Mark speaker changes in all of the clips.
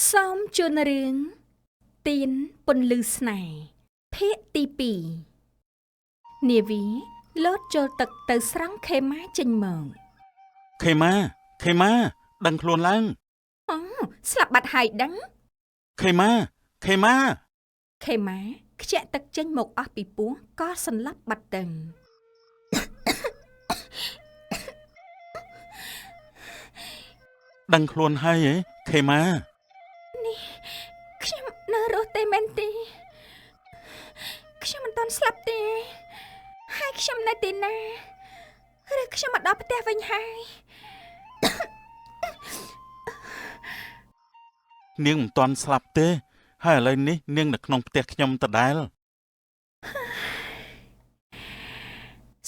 Speaker 1: សូមជូនរឿងទៀនពន្លឺស្នេហ៍ភាគទី2នាវីលោតចូលទឹកទៅស្រង់ខេម៉ាចេញមក
Speaker 2: ខេម៉ាខេម៉ាដឹងខ្លួនឡើង
Speaker 1: អូស្លាប់បាត់ហើយដឹង
Speaker 2: ខេម៉ាខេម៉ា
Speaker 1: ខេម៉ាខ្ជាក់ទឹកចេញមកអស់ពីពោះក៏សន្លប់បាត់ទៅ
Speaker 2: ដឹងខ្លួនហើយហ៎ខេម៉ា
Speaker 1: ខ្ញុំនៅរស់ទេមែនទេខ្ញុំមិនទាន់ស្លាប់ទេហើយខ្ញុំនៅទីណាឬខ្ញុំមកដល់ផ្ទះវិញហើយ
Speaker 2: នាងមិនទាន់ស្លាប់ទេ ហើយឥឡូវនេះនាងនៅក្នុងផ្ទះខ្ញុំដដែល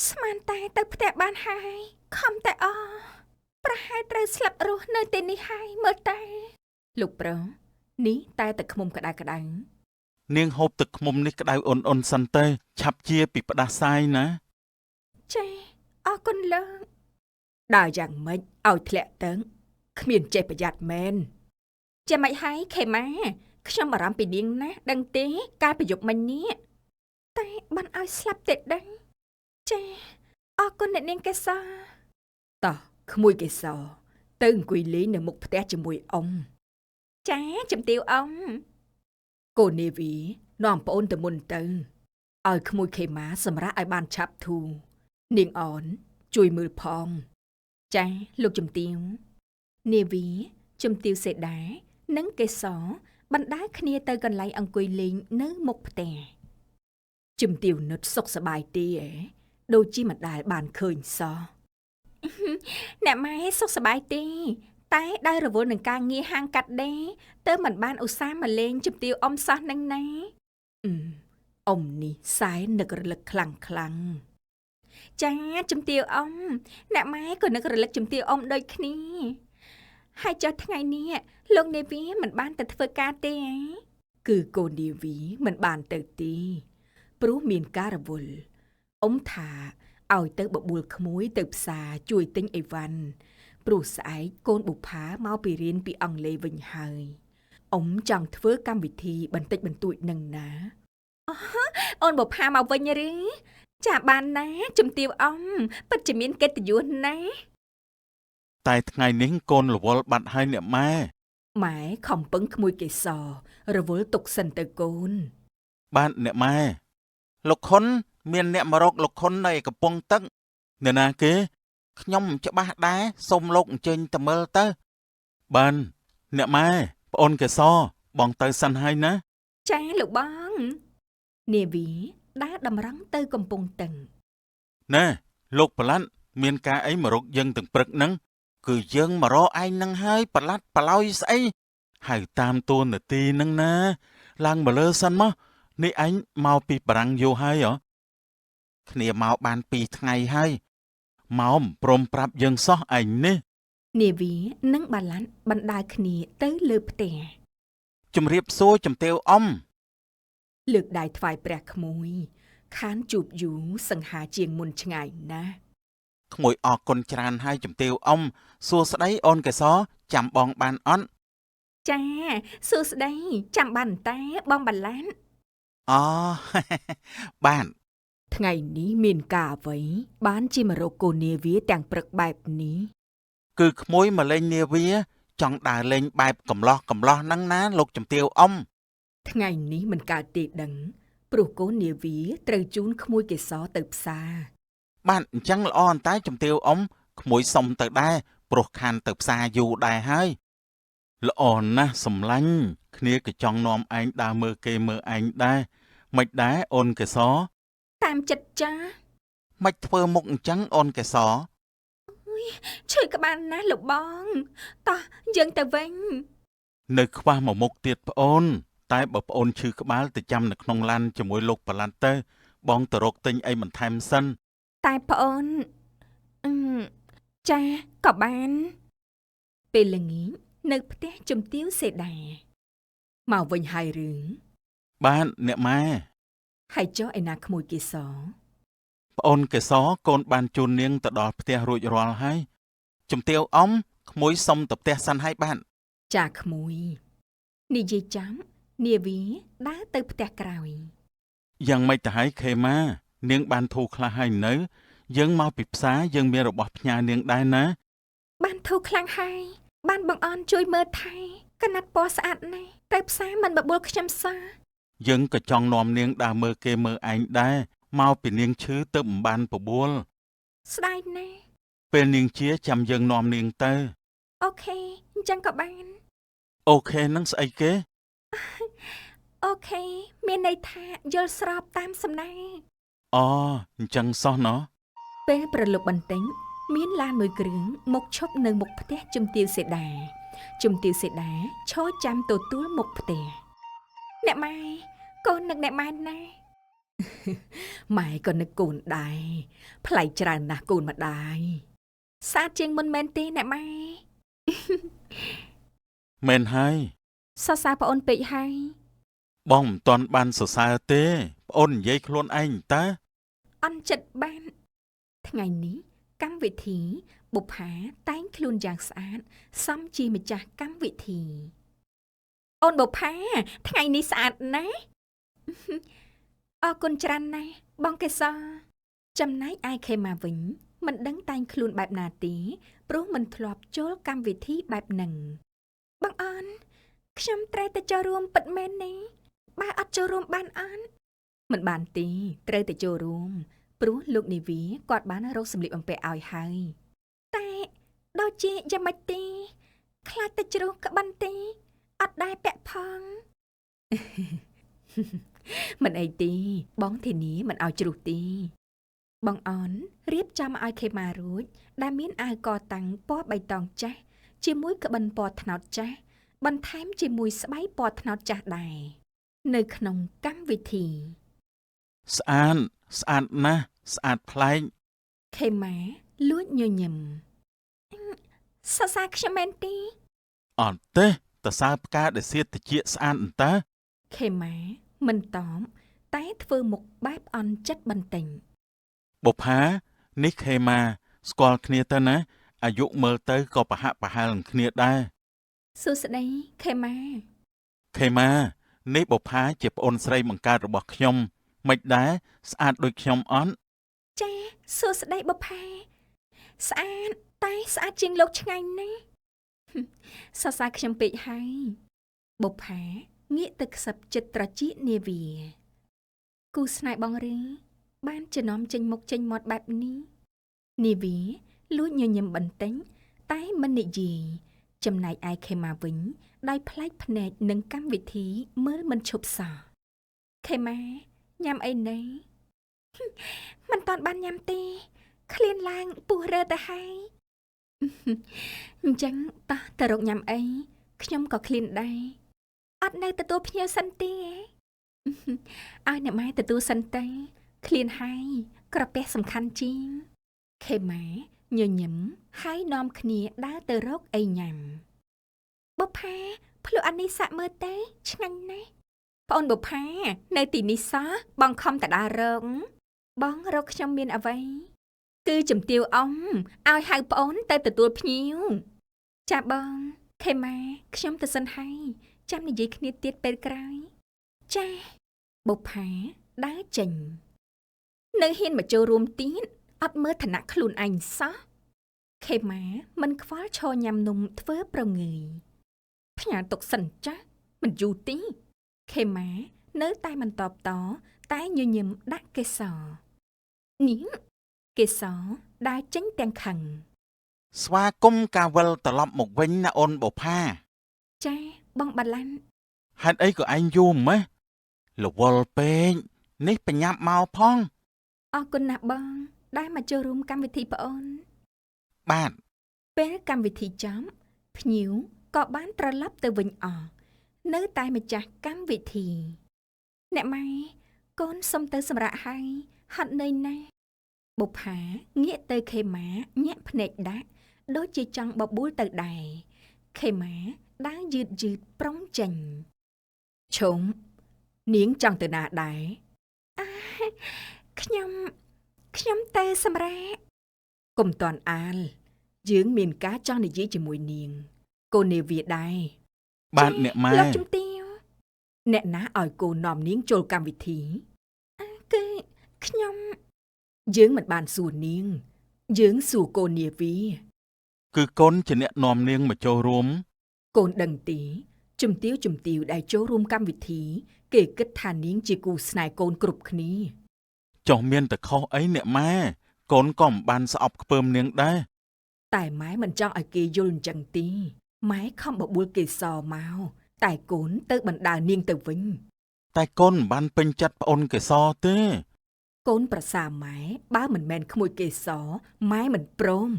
Speaker 1: ស្មានតែទៅផ្ទះបានហើយខំតែអប្រហែលត្រូវស្លាប់រស់នៅទីនេះហើយមើលតែលោកប្រុសនេះតែទឹកឃ្មុំក្តៅក្តៅ
Speaker 2: នាងហូបទឹកឃ្មុំនេះក្តៅអ៊ុនៗសិនទៅឆាប់ជាពីផ្ដាសាយណា
Speaker 1: ចាអរគុណលោកដើរយ៉ាងម៉េចឲ្យធ្លាក់ទៅគ្មានចេះប្រយ័ត្នមែនចាំមិនហើយខេម៉ាខ្ញុំបារម្ភពីនាងណាស់ដឹងទេកាលប្រយុទ្ធមិញនេះតែបានឲ្យស្លាប់ទេដឹងចាអរគុណអ្នកនាងកេសរតោះក្មួយកេសរទៅអង្គុយលេងនៅមុខផ្ទះជាមួយអ៊ំចាជំទាវអ៊ំកូននាវីនាំប្អូនទៅមុនទៅឲ្យក្មួយខេម៉ាសម្រាប់ឲ្យបានឆាប់ធូរនាងអនជួយមើលផងចាលោកជំទាវនាវីជំទាវសេដានិងកេសរបណ្ដើរគ្នាទៅកន្លែងអង្គុយលេងនៅមុខផ្ទះជំទាវនុតសុខសប្បាយទេឯដូចជាមិនដែលបានឃើញសោះអ្នកម៉ែសុខសប្បាយទេតែដោយរវល់នឹងការងារហាងកាត់ដេរទៅមិនបានឧស្សាហ៍មកលេងជំទាវអ៊ំសោះនឹងណាអឺអ៊ំនេះសែននឹករលឹកខ្លាំងខ្លាំងចាជំទាវអ៊ំអ្នកម៉ែក៏នឹករលឹកជំទាវអ៊ំដូចគ្នាហើយចុះថ្ងៃនេះលោកនាវីមិនបានទៅធ្វើការទេឯគឺកូននាវីមិនបានទៅទេព្រោះមានការរវល់អ៊ំថាឲ្យទៅបបួលក្មួយទៅផ្សារជួយទិញអីវ៉ាន់ព្រោះស្អែកកូនបុប្ផាមកពីរៀនពីអង់គ្លេសវិញហើយអ៊ំចង់ធ្វើកម្មវិធីបន្តិចបន្តួចនឹងណាអូអូនបុប្ផាមកវិញឬចាបានណាជំទាវអ៊ំពិតជាមានកិត្តិយសណាស់
Speaker 2: តែថ្ងៃនេះកូនរវល់បាត់ហើយអ្នកម៉ែ
Speaker 1: ម៉ែខំពឹងក្មួយកេសររវល់ទុកសិនទៅកូន
Speaker 2: បាទអ្នកម៉ែលោកខុនមានអ្នកមករកលោកខុននៅឯកំពង់ទឹកអ្នកណាគេខ្ញុំមិនច្បាស់ដែរសូមលោកអញ្ជើញទៅមើលទៅបានអ្នកម៉ែប្អូនកេសរបងទៅសិនហើយណា
Speaker 1: ចាលោកបងនាវីដើរតម្រង់ទៅកំពង់ទឹក
Speaker 2: ណែលោកប្រឡាត់មានការអីមករកយើងទាំងព្រឹកហ្នឹងគឺយើងមករកឯងហ្នឹងហើយប្រឡាត់ប្រឡោយស្អីហៅតាមតួនាទីហ្នឹងណាឡើងមកលើសិនមកនេះឯងមកពីបារាំងយូរហើយហ៎គ្នាមកបាន2ថ្ងៃហើយមកមិនព្រមប្រាប់យើងសោះឯងនេះ
Speaker 1: នាវីនិងបាឡាន់បណ្ដើរគ្នាទៅលើផ្ទះ
Speaker 2: ជំរាបសួរជំទាវអ៊ំ
Speaker 1: លើកដៃថ្វាយព្រះក្មួយ ខានជួបយូរសង្ហាជាងមុនឆ្ងាយណាស់
Speaker 2: ក្មួយអរគុណច្រើនហើយជំទាវអ៊ំសួស្តីអូនកេសរចាំបងបានអត់
Speaker 1: ចាសួស្តីចាំបានតែបងបាឡាន់
Speaker 2: អូ បាន
Speaker 1: ថ្ងៃនេះមានការអ្វីបានជាមករកកូននាវីទាំងព្រឹកបែបនេះ
Speaker 2: គឺក្មួយមកលេងនាវាចង់ដើរលេងបែបកំឡោះកំឡោះហ្នឹងណាលោកជំទាវអ៊ំ
Speaker 1: ថ្ងៃនេះមិនកើតទេដឹងព្រោះកូននាវីត្រូវជូនក្មួយកេសរទៅផ្សារ
Speaker 2: បាទអញ្ចឹងល្អអន្តែជំទាវអ៊ំក្មួយសុំទៅដែរព្រោះខានទៅផ្សារយូរដែរហើយល្អណាស់សំឡាញ់គ្នាក៏ចង់នាំឯងដើរមើលគេមើលឯងដែរមិនដែរអូនកេសរ
Speaker 1: តាមចិត្តចា
Speaker 2: មិនធ្វើមុខអញ្ចឹងអូនកេសរ
Speaker 1: ឈឺក្បាលណាស់លោកបងតោះយើងទៅវិញ
Speaker 2: នៅខ្វះមួយមុខទៀតប្អូន តែបើប្អូនឈឺក្បាលទៅចាំនៅក្នុងឡានជាមួយលោកប្រឡាត់ទៅបងទៅរកទិញអីបន្ថែមសិន
Speaker 1: តែប្អូនអឺចាក៏បានពេលល្ងាចនៅផ្ទះជំទាវសេដាមកវិញហើយឬ
Speaker 2: បាទអ្នកម៉ែ
Speaker 1: ហើយចុះឯណាក្មួយកេសរ
Speaker 2: ប្អូនកេសរកូនបានជូននាងទៅដល់ផ្ទះរួចរាល់ហើយជំទាវអ៊ំក្មួយសុំទៅផ្ទះសិនហើយបាទ
Speaker 1: ចាក្មួយ និយាយចំនាវាដើរទៅផ្ទះក្រោយ
Speaker 2: យ៉ាងម៉េចទៅហើយខេម៉ានាងបានធូរខ្លះហើយនៅ យើងមកពីផ្សារយើងមានរបស់ផ្ញើនាងដែរណា
Speaker 1: បានធូរខ្លាំងហើយបានបងអនជួយមើលថែកណាត់ពណ៌ស្អាតណាស់ទៅផ្សារមិនបបួលខ្ញុំសោះ
Speaker 2: យើងក៏ចង់នាំនាងដើរមើលគេមើលឯងដែរមកពីនាងឈឺទៅមិនបានបបួល
Speaker 1: ស្ដាយណាស់
Speaker 2: ពេលនាងជាចាំយើងនាំនាងទៅ
Speaker 1: OK អញ្ចឹងក៏បាន
Speaker 2: OK ហ្នឹងស្អីគេ
Speaker 1: OK មានន័យថាយល់ស្របតាមសំណើ
Speaker 2: អូអញ្ចឹងសោះណោះ
Speaker 1: ពេលប្រលប់បន្តិចមានឡានមួយគ្រឿងមកឈប់នៅមុខផ្ទះជំទាវសេដាជំទាវសេដាឈរចាំទទួលមុខផ្ទះអ្នកម៉ែកូននឹកអ្នកម៉ែណាស់ ម៉ែក៏នឹកកូនដែរប្លែកច្រើនណាស់កូនម្ដាយស្អាតជាងមុនមែនទេអ្នកម៉ែ
Speaker 2: មែនហើយ
Speaker 1: សរសើរប្អូនពេកហើយ
Speaker 2: បងមិនទាន់បានសរសើរទេប្អូននិយាយខ្លួនឯងតើ
Speaker 1: អន់ចិត្តបានថ្ងៃនេះកម្មវិធីបុប្ផាតែងខ្លួនយ៉ាងស្អាតសមជាម្ចាស់កម្មវិធីអូនបុប្ផាថ្ងៃនេះស្អាតណាស់ អរគុណច្រើនណាស់បងកេសរចំណែកឯខេម៉ាវិញមិនដឹងតែងខ្លួនបែបណាទេព្រោះមិនធ្លាប់ចូលកម្មវិធីបែបហ្នឹងបងអនខ្ញុំត្រូវតែចូលរួមពិតមែនទេបើអត់ចូលរួមបានអន់មិនបានទេត្រូវតែចូលរួមព្រោះលោកនាវីគាត់បានរកសម្លៀកបំពាក់ឲ្យហើយតែដូចជាយ៉ាងម៉េចទេខ្លាចតែជ្រុះក្បិនទេអត់ដែរពាក់ផង មិនអីទេបងធានាមិនឲ្យជ្រុះទេបងអនរៀបចំឲ្យខេម៉ារួចដែលមានអាវកតាំងពណ៌បៃតងចាស់ជាមួយក្បិនពណ៌ត្នោតចាស់បន្ថែមជាមួយស្បៃពណ៌ត្នោតចាស់ដែរនៅក្នុងកម្មវិធី
Speaker 2: ស្អាតស្អាតណាស់ស្អាតប្លែក
Speaker 1: ខេម៉ាលួចញញឹមសរសើរខ្ញុំមែនទេ
Speaker 2: អត់ទេតសើផ្កាដែលសៀតតិចស្អាតអន្តា
Speaker 1: ខេម៉ាមិនតបតែធ្វើមុខបែបអន់ចិត្តបន្តិច
Speaker 2: បុប្ផានេះខេម៉ាស្គាល់គ្នាទៅណាអាយុមើលទៅក៏ប្រហាក់ប្រហែលនឹងគ្នាដែរ
Speaker 1: សួស្តីខេម៉ា
Speaker 2: ខេម៉ានេះបុប្ផាជាប្អូនស្រីបង្កើតរបស់ខ្ញុំមិនដែរស្អាតដូចខ្ញុំអត់
Speaker 1: ចាសួស្តីបុប្ផាស្អាតតែស្អាតជាងលោកឆ្ងាញ់ណាស់ សរសើរខ្ញុំពេកហើយបុប្ផាងាកទៅខ្សឹបចិត្តត្រចៀកនាវីគូស្នេហ៍បងឬបានចំណំចេញមុខចេញមាត់បែបនេះនាវីលួចញញឹមបន្តិចតែមិននិយាយចំណែកឯខេម៉ាវិញដោយប្លែកភ្នែកនឹងកម្មវិធីមើលមិនឈប់សោះខេម៉ាញ៉ាំអីណែ មិនតាន់បានញ៉ាំទេឃ្លានឡើងពុះរើទៅហើយ អញ្ចឹងតោះទៅរកញ៉ាំអីខ្ញុំក៏ឃ្លានដែរអត់នៅទទួលភ្ញៀវសិនទេ ឲ្យអ្នកម៉ែទទួលសិនទេឃ្លានហើយក្រពះសំខាន់ជាងខេម៉ាញញឹមហើយនាំគ្នាដើរទៅរកអីញ៉ាំបុប្ផាភ្លក់អានេះសាក់មើលទេឆ្ងាញ់ណាស់ប្អូនបុប្ផានៅទីនេះសោះបងខំតដើររកបងរកខ្ញុំមានអ្វីគឺជំទាវអ៊ំឲ្យហៅប្អូនទៅទទួលភ្ញៀវចាបងខេម៉ាខ្ញុំទៅសិនហើយចាំនិយាយគ្នាទៀតពេលក្រោយចាបុប្ផាដើរចេញនៅហ៊ានមកចូលរួមទៀតអត់មើលឋានៈខ្លួនឯងសោះខេម៉ាមិនខ្វល់ឈរញ៉ាំនំធ្វើប្រងើយផ្ញើទុកសិនចាស់មិនយូរទេខេម៉ានៅតែមិនតបតតែញញឹមដាក់កេសរនាងកេសរដើរចេញទាំងខឹង
Speaker 2: ស្វាគមន៍ការវិលត្រឡប់មកវិញណាអូនបុប្ផា
Speaker 1: ចាបងបាឡាន់
Speaker 2: ហេតុអីក៏ឯងយូរម៉េះរវល់ពេកនេះបញ្ញាប់មកផង
Speaker 1: អរគុណណាស់បងដែលមកចូលរួមកម្មវិធីប្អូន
Speaker 2: បាទ
Speaker 1: ពេលកម្មវិធីចប់ភ្ញៀវក៏បានត្រឡប់ទៅវិញអស់នៅតែម្ចាស់កម្មវិធីអ្នកម៉ែកូនសុំទៅសម្រាកហើយហត់នឿយណាស់បុប្ផាងាកទៅខេម៉ាញាក់ភ្នែកដាក់ដូចជាចង់បបួលទៅដែរខេម៉ាដើរយឺតយឺតប្រុងចេញឈុំនាងចង់ទៅណាដែរអាខ្ញុំទៅសម្រាកកុំតាន់អាលយើងមានការចង់និយាយជាមួយនាងកូននាវាដែរ
Speaker 2: បាទអ្នកម៉ែ
Speaker 1: លោកជំទា អ្នកណាឲ្យកូននាំនាងចូលកម្មវិធីគឺខ្ញុំយើងមិនបានសួរនាង យើងសួរកូននាវី
Speaker 2: គឺកូនជាអ្នកនាំនាងមកចូលរួម
Speaker 1: កូនដឹងទេជំទាវជំទាវដែលចូលរួមកម្មវិធី គេគិតថានាងជាគូស្នេហ៍កូនគ្រប់គ្នា
Speaker 2: ចុះមានតែខុសអីអ្នកម៉ែកូនក៏មិនបានស្អប់ខ្ពើមនាងដែរ
Speaker 1: តែម៉ែមិនចង់ឲ្យគេយល់អញ្ចឹងទេម៉ែខំបបួលគេសមកតែកូនទៅបណ្ដើនាងទៅវិញ
Speaker 2: តែកូនមិនបានពេញចិត្តប្អូនកេសរទេ
Speaker 1: កូនប្រសាម៉ែបើមិនមែនក្មួយគេសម៉ែមិនព្រម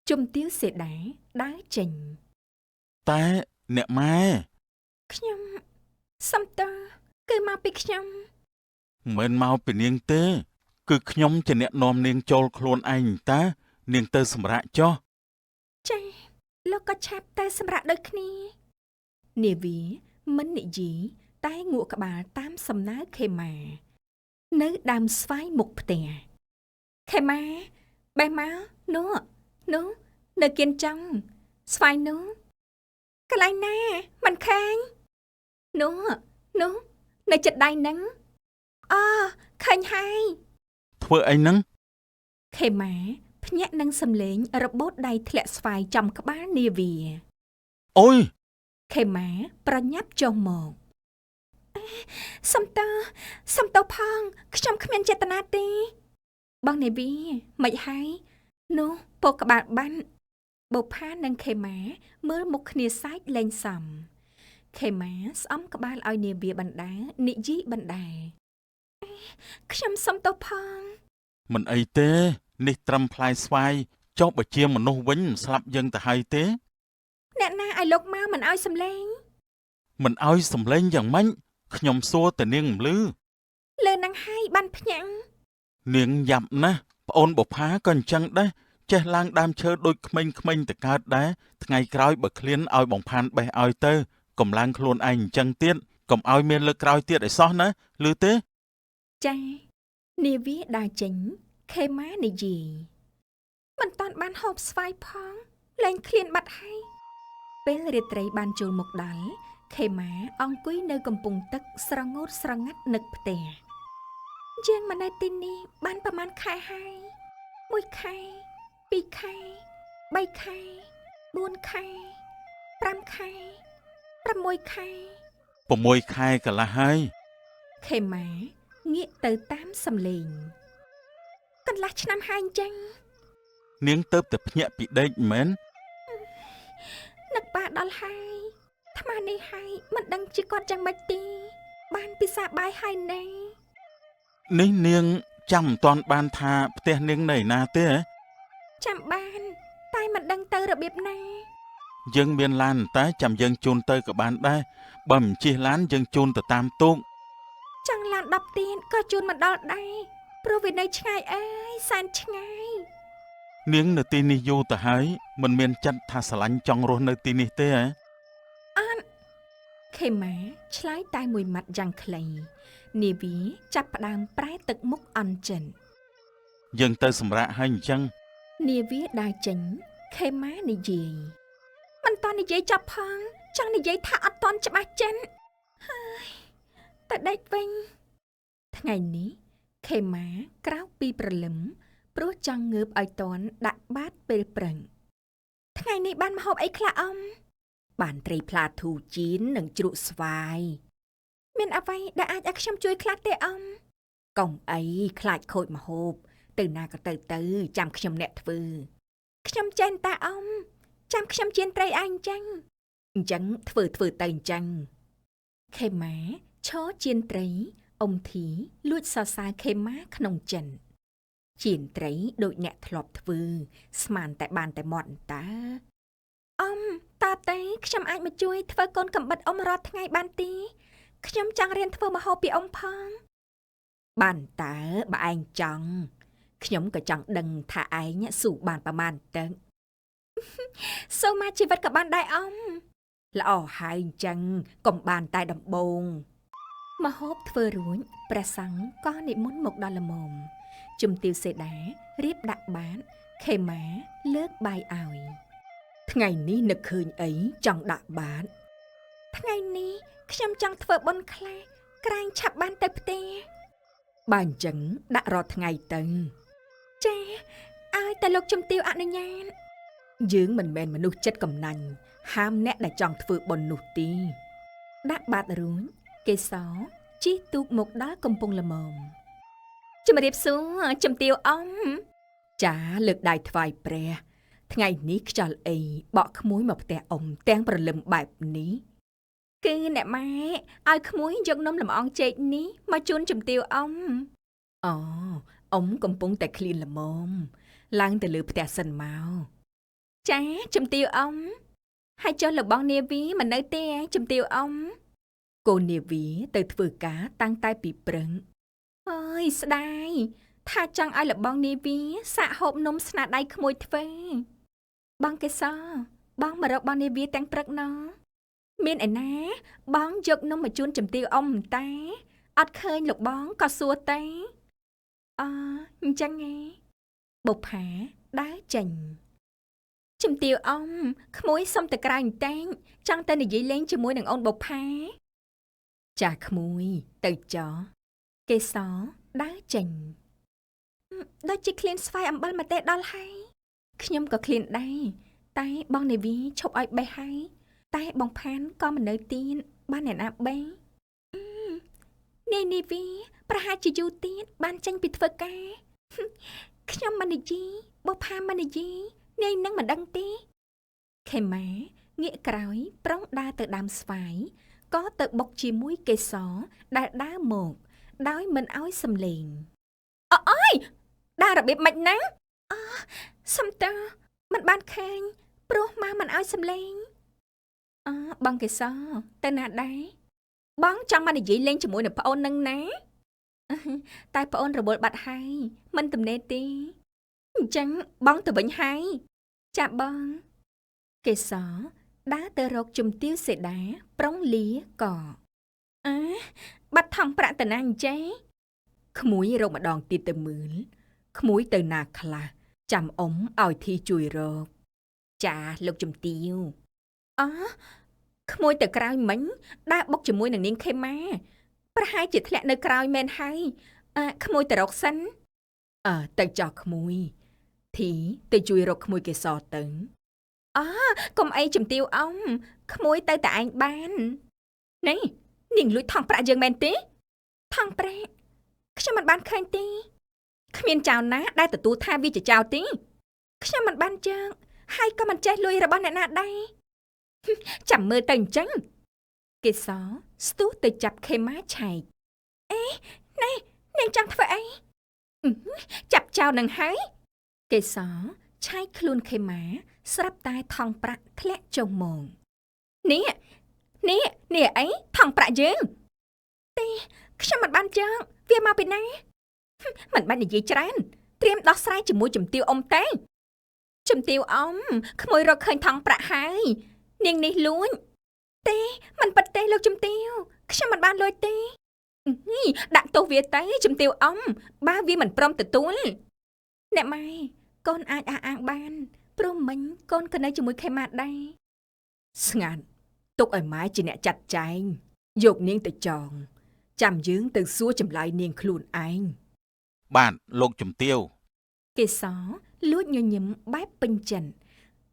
Speaker 1: ជំទាវសេដាដើរចេញ
Speaker 2: តែអ្នកម៉ែ
Speaker 1: ខ្ញុំសំតើគឺមកពីខ្ញុំ
Speaker 2: មិនមែនមកពីនាងទេ គឺខ្ញុំជាអ្នកនាំនាងចូលខ្លួនឯងតានាងទៅសម្រាកចុះ
Speaker 1: ចាលោកក៏ឆាប់ទៅសម្រាប់ដូចគ្នានាវីមិននិយាយតែងក់ក្បាលតាមសំណើខេម៉ានៅដើមស្វាយមុខផ្ទះខេម៉ាបេះមកនោះនោះនៅគៀនចង់ស្វាយនោះកន្លែងណាមិនឃើញនោះនោះនៅចិត្តដៃហ្នឹងអូឃើញហើយ
Speaker 2: ធ្វើអីហ្នឹង
Speaker 1: ខេម៉ាភ្ញាក់នឹងសំឡេងរបូតដៃធ្លាក់ស្វាយចំក្បាលនាវី
Speaker 2: អូយ
Speaker 1: ខេម៉ាប្រញាប់ចុះមកសំតើសំតើផងខ្ញុំគ្មានចេតនាទេបងនាវីមិនហើយនោះពោកក្បាលបានបុផានិងខេម៉ាមើលមុខគ្នាសែកលែងសមខេម៉ាស្អំក្បាលឲ្យនាវីបណ្ដានិយាយបណ្ដាខ្ញុំសុំទោសផង
Speaker 2: មិនអីទេនេះត្រឹមផ្លែស្វាយចុះបើជាមនុស្សវិញមិនស្លាប់យើងទៅហើយទេ
Speaker 1: អ្នកណាឲ្យលោកមកមិនឲ្យសំឡេង
Speaker 2: មិនឲ្យសំឡេងយ៉ាងម៉េចខ្ញុំសួរតែនាងមិនលឺ
Speaker 1: លើនឹងហើយបានភ្ញាំង
Speaker 2: នាងយ៉ាប់ណាស់ប្អូនបុផាក៏អញ្ចឹងដែរចេះឡើងដើមឈើដូចក្មេងៗទៅកើតដែរថ្ងៃក្រោយបើឃ្លានឲ្យបងផានបេះឲ្យទៅកុំឡើងខ្លួនឯងអញ្ចឹងទៀតកុំឲ្យមានលើកក្រោយទៀតឲ្យសោះណាឮទេ
Speaker 1: ចានាវាដើរចេញខេម៉ានិយាយមិនតាន់បានហូបស្វាយផងលែងឃ្លានបាត់ហើយពេលរាត្រីបានចូលមកដល់ខេម៉ាអង្គុយនៅកំពង់ទឹកស្រងូតស្រងាត់នឹកផ្ទះយើងមកនៅទីនេះបានប្រហែលខែហើយ1ខែ2ខែ3ខែ4ខែ5ខែ6ខែ
Speaker 2: 6ខែកន្លះហើយ
Speaker 1: ខេម៉ាងាកទៅតាមសំឡេងកន្លះឆ្នាំហើយអញ្ចឹង
Speaker 2: នាងទៅតែភ្ញាក់ពីដេកមែន
Speaker 1: នឹកប៉ាដល់ហើយអាត្មានេះហើយមិនដឹងជាគាត់យ៉ាងម៉េចទេបានពិសាបាយហើយណែ
Speaker 2: នេះនាងចាំមិនទាន់បានថាផ្ទះនាងនៅឯណាទេហ៎
Speaker 1: ចាំបាន តែមិនដឹងទៅរបៀបណា
Speaker 2: យើងមានឡានតែចាំយើងជូនទៅក៏បានដែរបើមិនជិះឡានយើងជូនទៅតាមទូក
Speaker 1: ចង់ឡាន10ទៀនក៏ជូនមិនដល់ដែរព្រោះវានៅឆ្ងាយអើយសែនឆ្ងាយ
Speaker 2: នាងនៅទីនេះយូរទៅហើយមិនមានចិត្តថាស្រឡាញ់ចង់រស់នៅទីនេះទេហ៎
Speaker 1: អត់ខេម៉ាឆ្លើយតែមួយម៉ាត់យ៉ាងខ្លីនាវីចាប់ផ្ដើមប្រែទឹកមុខអន់ចិន
Speaker 2: យើងទៅសម្រាកហើយអញ្ចឹង
Speaker 1: នាវាដើរចេញខេម៉ានិយាយមិនតន់និយាយចាប់ផងចង់និយាយថាអត់តន់ច្បាស់ចិនហើយទៅដេកវិញថ្ងៃនេះខេម៉ាក្រោកពីព្រលឹមព្រោះចង់ងើបឲ្យតន់ដាក់បាតពេលព្រឹងថ្ងៃនេះបានម្ហូបអីខ្លះអ៊ំបានត្រីផ្លាធូជីននិងជ្រក់ស្វាយមានអ្វីដែលអាចឲ្យខ្ញុំជួយខ្លះទេអ៊ំកុំអីខ្លាចខូចម្ហូបទៅណាក៏ទៅទៅចាំខ្ញុំអ្នកធ្វើខ្ញុំចេះតាអ៊ំចាំខ្ញុំជៀនត្រីឯងអញ្ចឹងអញ្ចឹងធ្វើធ្វើទៅអញ្ចឹងខេម៉ាឈរជៀនត្រីអ៊ំធីលួចសរសើរខេម៉ាក្នុងចិនជៀនត្រីដូចអ្នកធ្លាប់ធ្វើស្មានតែបានតែមាត់តើអ៊ំតើតេខ្ញុំអាចមកជួយធ្វើកូនកំបិតអ៊ំរាល់ថ្ងៃបានទេខ្ញុំចង់រៀនធ្វើម្ហូបពីអ៊ំផងបានតើបើឯងចង់ខ្ញុំក៏ចង់ដឹងថាឯងស៊ូបានប្រមាណទៅសូមមកជីវិតក៏បានដែរអ៊ំល្អហើយអញ្ចឹងកុំបានតែដំបូងម្ហូបធ្វើរួចព្រះសង្ឃក៏និមន្តមកដល់ល្មមជំទាវសេដារៀបដាក់បាតខេម៉ាលើកបាយឲ្យថ្ងៃនេះនឹកឃើញអីចង់ដាក់បាត ថ្ងៃនេះខ្ញុំចង់ធ្វើបុណ្យខ្លះក្រែងឆាប់បានទៅផ្ទះបើអញ្ចឹងដាក់រាល់ថ្ងៃទៅចាឲ្យតែលោកជំទាវអនុញ្ញាតយើងមិនមែនមនុស្សចិត្តកំណាញ់ហាមអ្នកដែលចង់ធ្វើបុណ្យនោះទេដាក់បាតរួចកេសរជិះទូកមកដល់កំពង់ល្មមជំរាបសួរជំទាវអ៊ំចាលើកដៃថ្វាយព្រះថ្ងៃនេះខ្យល់អីបក់ក្មួយមកផ្ទះអ៊ំទាំងព្រលឹមបែបនេះគឺអ្នកម៉ែឲ្យក្មួយយកនំលម្អងចេកនេះមកជូនជំទាវអ៊ំអូអ៊ំកំពុងតែឃ្លានល្មមឡើងទៅលើផ្ទះសិនមកចាជំទាវអ៊ំហើយចុះលបងនាវីមិននៅទេជំទាវអ៊ំកូននាវីទៅធ្វើការតាំងតែពីព្រឹងអើយស្ដាយថាចង់ឲ្យលបងនាវីសាកហូបនំស្នាដៃក្មួយធ្វើបងកេសរបងមករកបងនាវីទាំងព្រឹកណមានឯណាបងយកនំមកជូនជំទាវអ៊ំតាអត់ឃើញលោកបងក៏សួរតាអអញ្ចឹងឯងបុប្ផាដើរចេញជំទាវអ៊ំក្មួយសុំទៅក្រៅបន្តិចចង់ទៅនិយាយលេងជាមួយនឹងអូនបុប្ផាចាក្មួយទៅចោកេសរដើរចេញដូចជាឃ្លានស្វាយអំបិលមកទេដល់ហើយខ្ញុំក៏ឃ្លានដែរតែបងនាវីឈប់ឲ្យបេះហើយតែបងផានក៏មិននៅទៀនបានអ្នកណាបេះនាយនាវីប្រហែលជាយូរទៀតបានចេញពីធ្វើការខ្ញុំមិននិយាយបុប្ផាមិននិយាយនាយនឹងមិនដឹងទេខេម៉ាងាកក្រោយប្រុងដើរទៅដើមស្វាយក៏ទៅបុកជាមួយកេសរដែលដើរមកដោយមិនឲ្យសំលេងអអើយដើររបៀបម៉េចណាអសំតើមិនបានខាញព្រោះម៉ាមិនឲ្យសំលេងអបងកេសរទៅណាដែរបងចង់មកនិយាយលេងជាមួយនឹងប្អូននឹងណាតែប្អូនរវល់បាត់ហើយមិនទំនេរទេអញ្ចឹងបងទៅវិញហើយចាបងកេសរដើរទៅរកជំទាវសេដាប្រុងលាកអើបាត់ថង់ប្រាក់តាណាអញ្ចេះក្មួយរកម្ដងទៀតទៅមើលក្មួយទៅណាខ្លះចាំអ៊ំឲ្យធីជួយរកចាលោកជំទាវអក្មួយទៅក្រោយមិញដើរបុកជាមួយនឹងនាងខេម៉ាប្រហែលជាធ្លាក់នៅក្រោយមែនហើយក្មួយទៅរកសិនទៅចោះក្មួយធីទៅជួយរកក្មួយកេសរទៅអកុំអីជំទាវអ៊ំក្មួយទៅតែឯងបាននេះនាងលួចថង់ប្រាក់យើងមែនទេថង់ប្រាក់ខ្ញុំមិនបានឃើញទេគ្មានចៅណាដែលទទួលថាវាជាចៅទេខ្ញុំមិនបានជើងហើយក៏មិនចេះលួយរបស់អ្នកណាដែរចាំមើលទៅអញ្ចឹងកេសរស្ទុះទៅចាប់ខេម៉ាឆែកអេណែនាងចង់ធ្វើអីចាប់ចៅនឹងហើយកេសរឆែកខ្លួនខេម៉ាស្រាប់តែថង់ប្រាក់ធ្លាក់ចុះមកនេះនេះនេះអីថង់ប្រាក់យើងទេខ្ញុំមិនបានជើងវាមកពីណាមិនបាច់និយាយច្រើនត្រៀមដោះស្រាយជាមួយជំទាវអ៊ំទេជំទាវអ៊ំក្មួយរកឃើញថង់ប្រាក់ហើយនាងនេះលួចទេមិនពិតទេលោកជំទាវខ្ញុំមិនបានលួចទេដាក់ទោសវាទៅជំទាវអ៊ំបើវាមិនព្រមទទួលអ្នកម៉ែកូនអាចអះអាងបានព្រោះមិញកូនក៏នៅជាមួយខេម៉ាដែរស្ងាត់ទុកឲ្យម៉ែជាអ្នកចាត់ចែងយកនាងទៅចងចាំយើងទៅសួរចម្លើយនាងខ្លួនឯង
Speaker 2: បាទលោកជំទាវ
Speaker 1: កេសរលួចញញឹមបែបពេញចិត្ត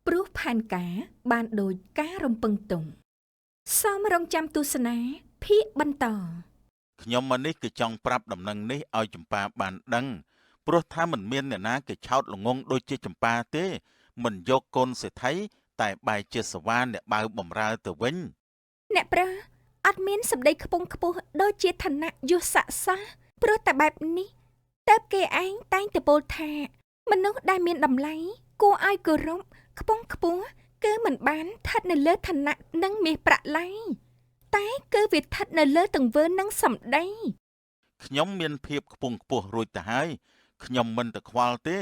Speaker 1: ព្រោះផែនការបានដូចការរំពឹងទុំសូមរងចាំទស្សនាភាគបន្ត
Speaker 2: ខ្ញុំមកនេះគឺចង់ប្រាប់ដំណឹងនេះឲ្យចម្ប៉ាបានដឹងព្រោះថាមិនមានអ្នកណាគេឆោតល្ងងដូចជាចម្ប៉ាទេមិនយកកូនសេដ្ឋីតែបែរជាសវ៉ាអ្នកបាវបំរើទៅវិញ
Speaker 1: អ្នកប្រើអត់មានសម្ដីខ្ពង់ខ្ពស់ដូចជាឋានៈយុស័ក្តិសោះព្រោះតែបែបនេះតើគេឯងតែងតែពោលថាមនុស្សដែលមានតម្លៃគួរឲ្យគោរពខ្ពង់ខ្ពស់គឺមិនបានស្ថិតនៅលើឋានៈនិងមាសប្រាក់ឡើយតែគឺវាស្ថិតនៅលើទង្វើនិងសម្ដី
Speaker 2: ខ្ញុំមានភាពខ្ពង់ខ្ពស់រួចទៅហើយខ្ញុំមិនទៅខ្វល់ទេ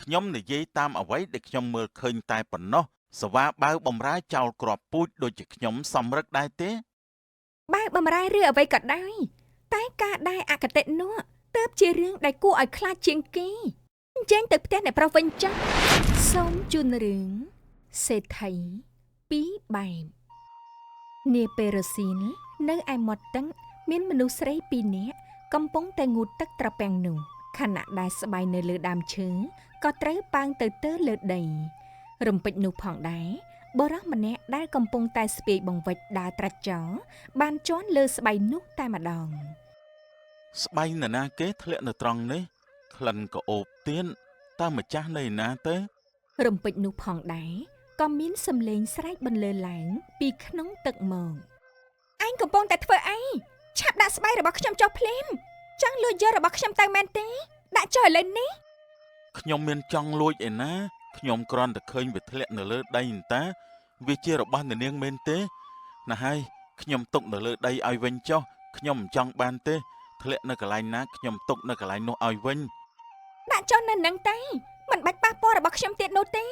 Speaker 2: ខ្ញុំនិយាយតាមអ្វីដែលខ្ញុំមើលឃើញតែប៉ុណ្ណោះសវ៉ាបាវបំរើចោលគ្រាប់ពូជដូចជាខ្ញុំសំរឹកដែរទេ
Speaker 1: បាវបំរើឬអ្វីក៏ដោយតែការដែលអគតិនោះទើបជារឿងដែលគួរឲ្យខ្លាចជាងគេអញ្ចឹងទៅផ្ទះអ្នកប្រុសវិញចាស់សូមជូនរឿងសេដ្ឋីពីរបែប នាពេលរសៀលនៅឯមាត់ទឹកមានមនុស្សស្រីពីរនាក់កំពុងតែងូតទឹកត្រពាំងនោះខណៈដែលស្បៃនៅលើដើមឈើក៏ត្រូវប៉ើងទៅទើលើដី រំពេចនោះផងដែរបុរសម្នាក់ដែលកំពុងតែស្ពាយបង្វិចដើរត្រាច់ចោលបានជាន់លើស្បៃនោះតែម្ដង
Speaker 2: ស្បៃនរណាគេធ្លាក់នៅត្រង់នេះក្លិនក៏អូបទៀនតើម្ចាស់នៅឯណាទៅ
Speaker 1: រំពេចនោះផងដែរក៏មានសំឡេងស្រែកបន្លឺឡើងពីក្នុងទឹកមកឯងកំពុងតែធ្វើអីឆាប់ដាក់ស្បៃរបស់ខ្ញុំចុះភ្លាមចង់លួចយករបស់ខ្ញុំទៅមែនទេដាក់ចុះឥឡូវនេះ
Speaker 2: ខ្ញុំមានចង់លួចឯណាខ្ញុំគ្រាន់តែឃើញវាធ្លាក់នៅលើដីអន្តាវាជារបស់អ្នកនាងមែនទេណាស់ហើយខ្ញុំទុកនៅលើដីឲ្យវិញចុះខ្ញុំមិនចង់បានទេធ្លាក់នៅកន្លែងណាខ្ញុំទុកនៅកន្លែងនោះឲ្យវិញ
Speaker 1: ដាក់ចុះនៅនឹងទេមិនបាច់ប៉ះពាល់របស់ខ្ញុំទៀតនោះទេ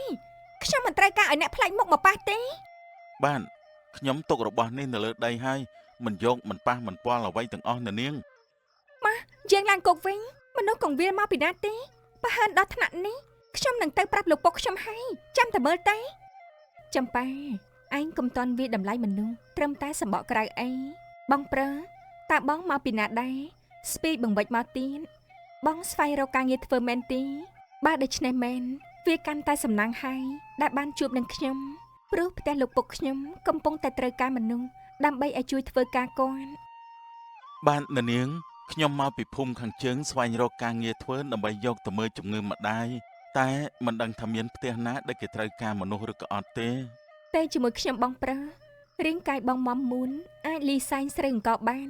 Speaker 1: ខ្ញុំមិនត្រូវការឲ្យអ្នកប្លែកមុខមកប៉ះទេ
Speaker 2: បានខ្ញុំទុករបស់នេះនៅលើដីហើយមិនយកមិនប៉ះមិនពាល់អ្វីទាំងអស់អ្នកនាង
Speaker 1: យើងឡើងគុកវិញមនុស្សកងវិលមកពីណាទេប្រហែលដល់ថ្នាក់នេះខ្ញុំនឹងទៅប្រាប់លោកពុកខ្ញុំហើយចាំតែមើលទេចំប៉ាឯងកុំតន់វាតម្លៃមនុស្សត្រឹមតែសម្បកក្រៅអីបងប្រើតើបងមកពីណាដែរស្ពីបង្វិចមកទៀតបងស្វែងរកការងារធ្វើមែនទេបើដូច្នេះមែនវាកាន់តែសំណាងហើយដែលបានជួបនឹងខ្ញុំព្រោះផ្ទះលោកពុកខ្ញុំកំពុងតែត្រូវការមនុស្សដើម្បីឲ្យជួយធ្វើការគាត់
Speaker 2: បានអ្នកនាងខ្ញុំមកពីភូមិខាងជើងស្វែងរកការងារធ្វើដើម្បីយកទៅមើលជំងឺម្ដាយតែមិនដឹងថាមានផ្ទះណាដែលគេត្រូវការមនុស្សឬក៏អត់ទេ
Speaker 1: តែជាមួយខ្ញុំបងប្រើរាងកាយបងមមមួនអាចលីសែងស្រូវអង្គបាន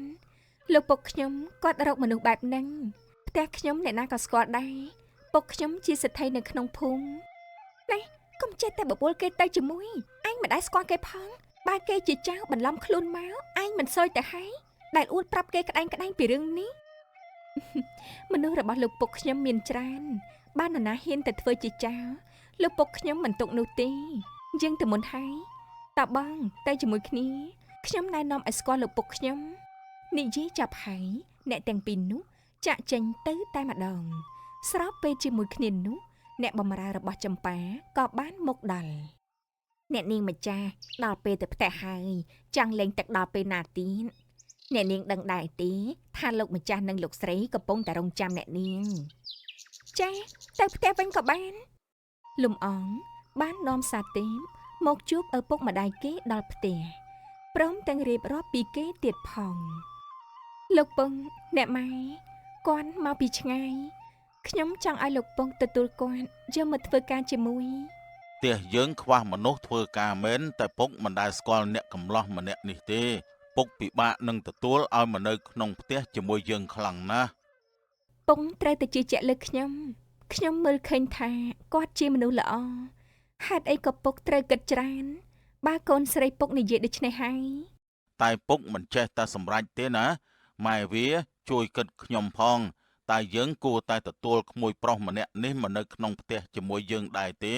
Speaker 1: លោកពុកខ្ញុំគាត់រកមនុស្សបែបហ្នឹងផ្ទះខ្ញុំអ្នកណាក៏ស្គាល់ដែរពុកខ្ញុំជាសេដ្ឋីនៅក្នុងភូមិណែកុំចេះតែបបួលគេទៅជាមួយឯងមិនដែលស្គាល់គេផងបើគេជាចៅបន្លំខ្លួនមកឯងមិនសយទៅហើយដែលអួតប្រាប់គេក្តែងក្តែងពីរឿងនេះ មនុស្សរបស់លោកពុកខ្ញុំមានច្រើនបាននរណាហ៊ានតែធ្វើជាចៅលោកពុកខ្ញុំមិនទុកនោះទេយើងទៅមុនហើយ តើបងទៅជាមួយគ្នាខ្ញុំណែនាំឲ្យស្គាល់លោកពុកខ្ញុំនិយាយចាប់ហើយអ្នកទាំងពីរនោះចាក់ចេញទៅតែម្ដង ស្របពេលជាមួយគ្នានោះអ្នកបម្រើរបស់ចំប៉ាក៏បានមកដល់អ្នកនាងម្ចាស់ដល់ពេលទៅផ្ទះហើយចង់លេងទឹកដល់ពេលណាទៀតអ្នកនាងដឹងដែរទេថាលោកម្ចាស់និងលោកស្រីកំពុងតែរងចាំអ្នកនាងចាទៅផ្ទះវិញក៏បានលំអងបាននាំសាទេម មកជួបឪពុកម្ដាយគេដល់ផ្ទះព្រមទាំងរៀបរាប់ពីគេទៀតផងលោកពងអ្នកម៉ែគាត់មកពីឆ្ងាយខ្ញុំចង់ឲ្យលោកពងទទួលគាត់យកមកធ្វើការជាមួយ
Speaker 2: ផ្ទះយើងខ្វះមនុស្សធ្វើការមែនតែពុកមិនដែលស្គាល់អ្នកកំឡោះម្នាក់នេះទេពុកពិបាកនឹងទទួលឲ្យមកនៅក្នុងផ្ទះជាមួយយើងខ្លាំងណាស់
Speaker 1: ពងត្រូវតែជឿជាក់លើខ្ញុំខ្ញុំមើលឃើញថាគាត់ជាមនុស្សល្អហេតុអីក៏ពុកត្រូវគិតច្រើនបើកូនស្រីពុកនិយាយដូច្នេះហើយ
Speaker 2: តែពុកមិនចេះតែសម្រេចទេណាម៉ែវាជួយគិតខ្ញុំផងតែយើងគួរតែទទួលក្មួយប្រុសម្នាក់នេះមកនៅក្នុងផ្ទះជាមួយយើងដែរទេ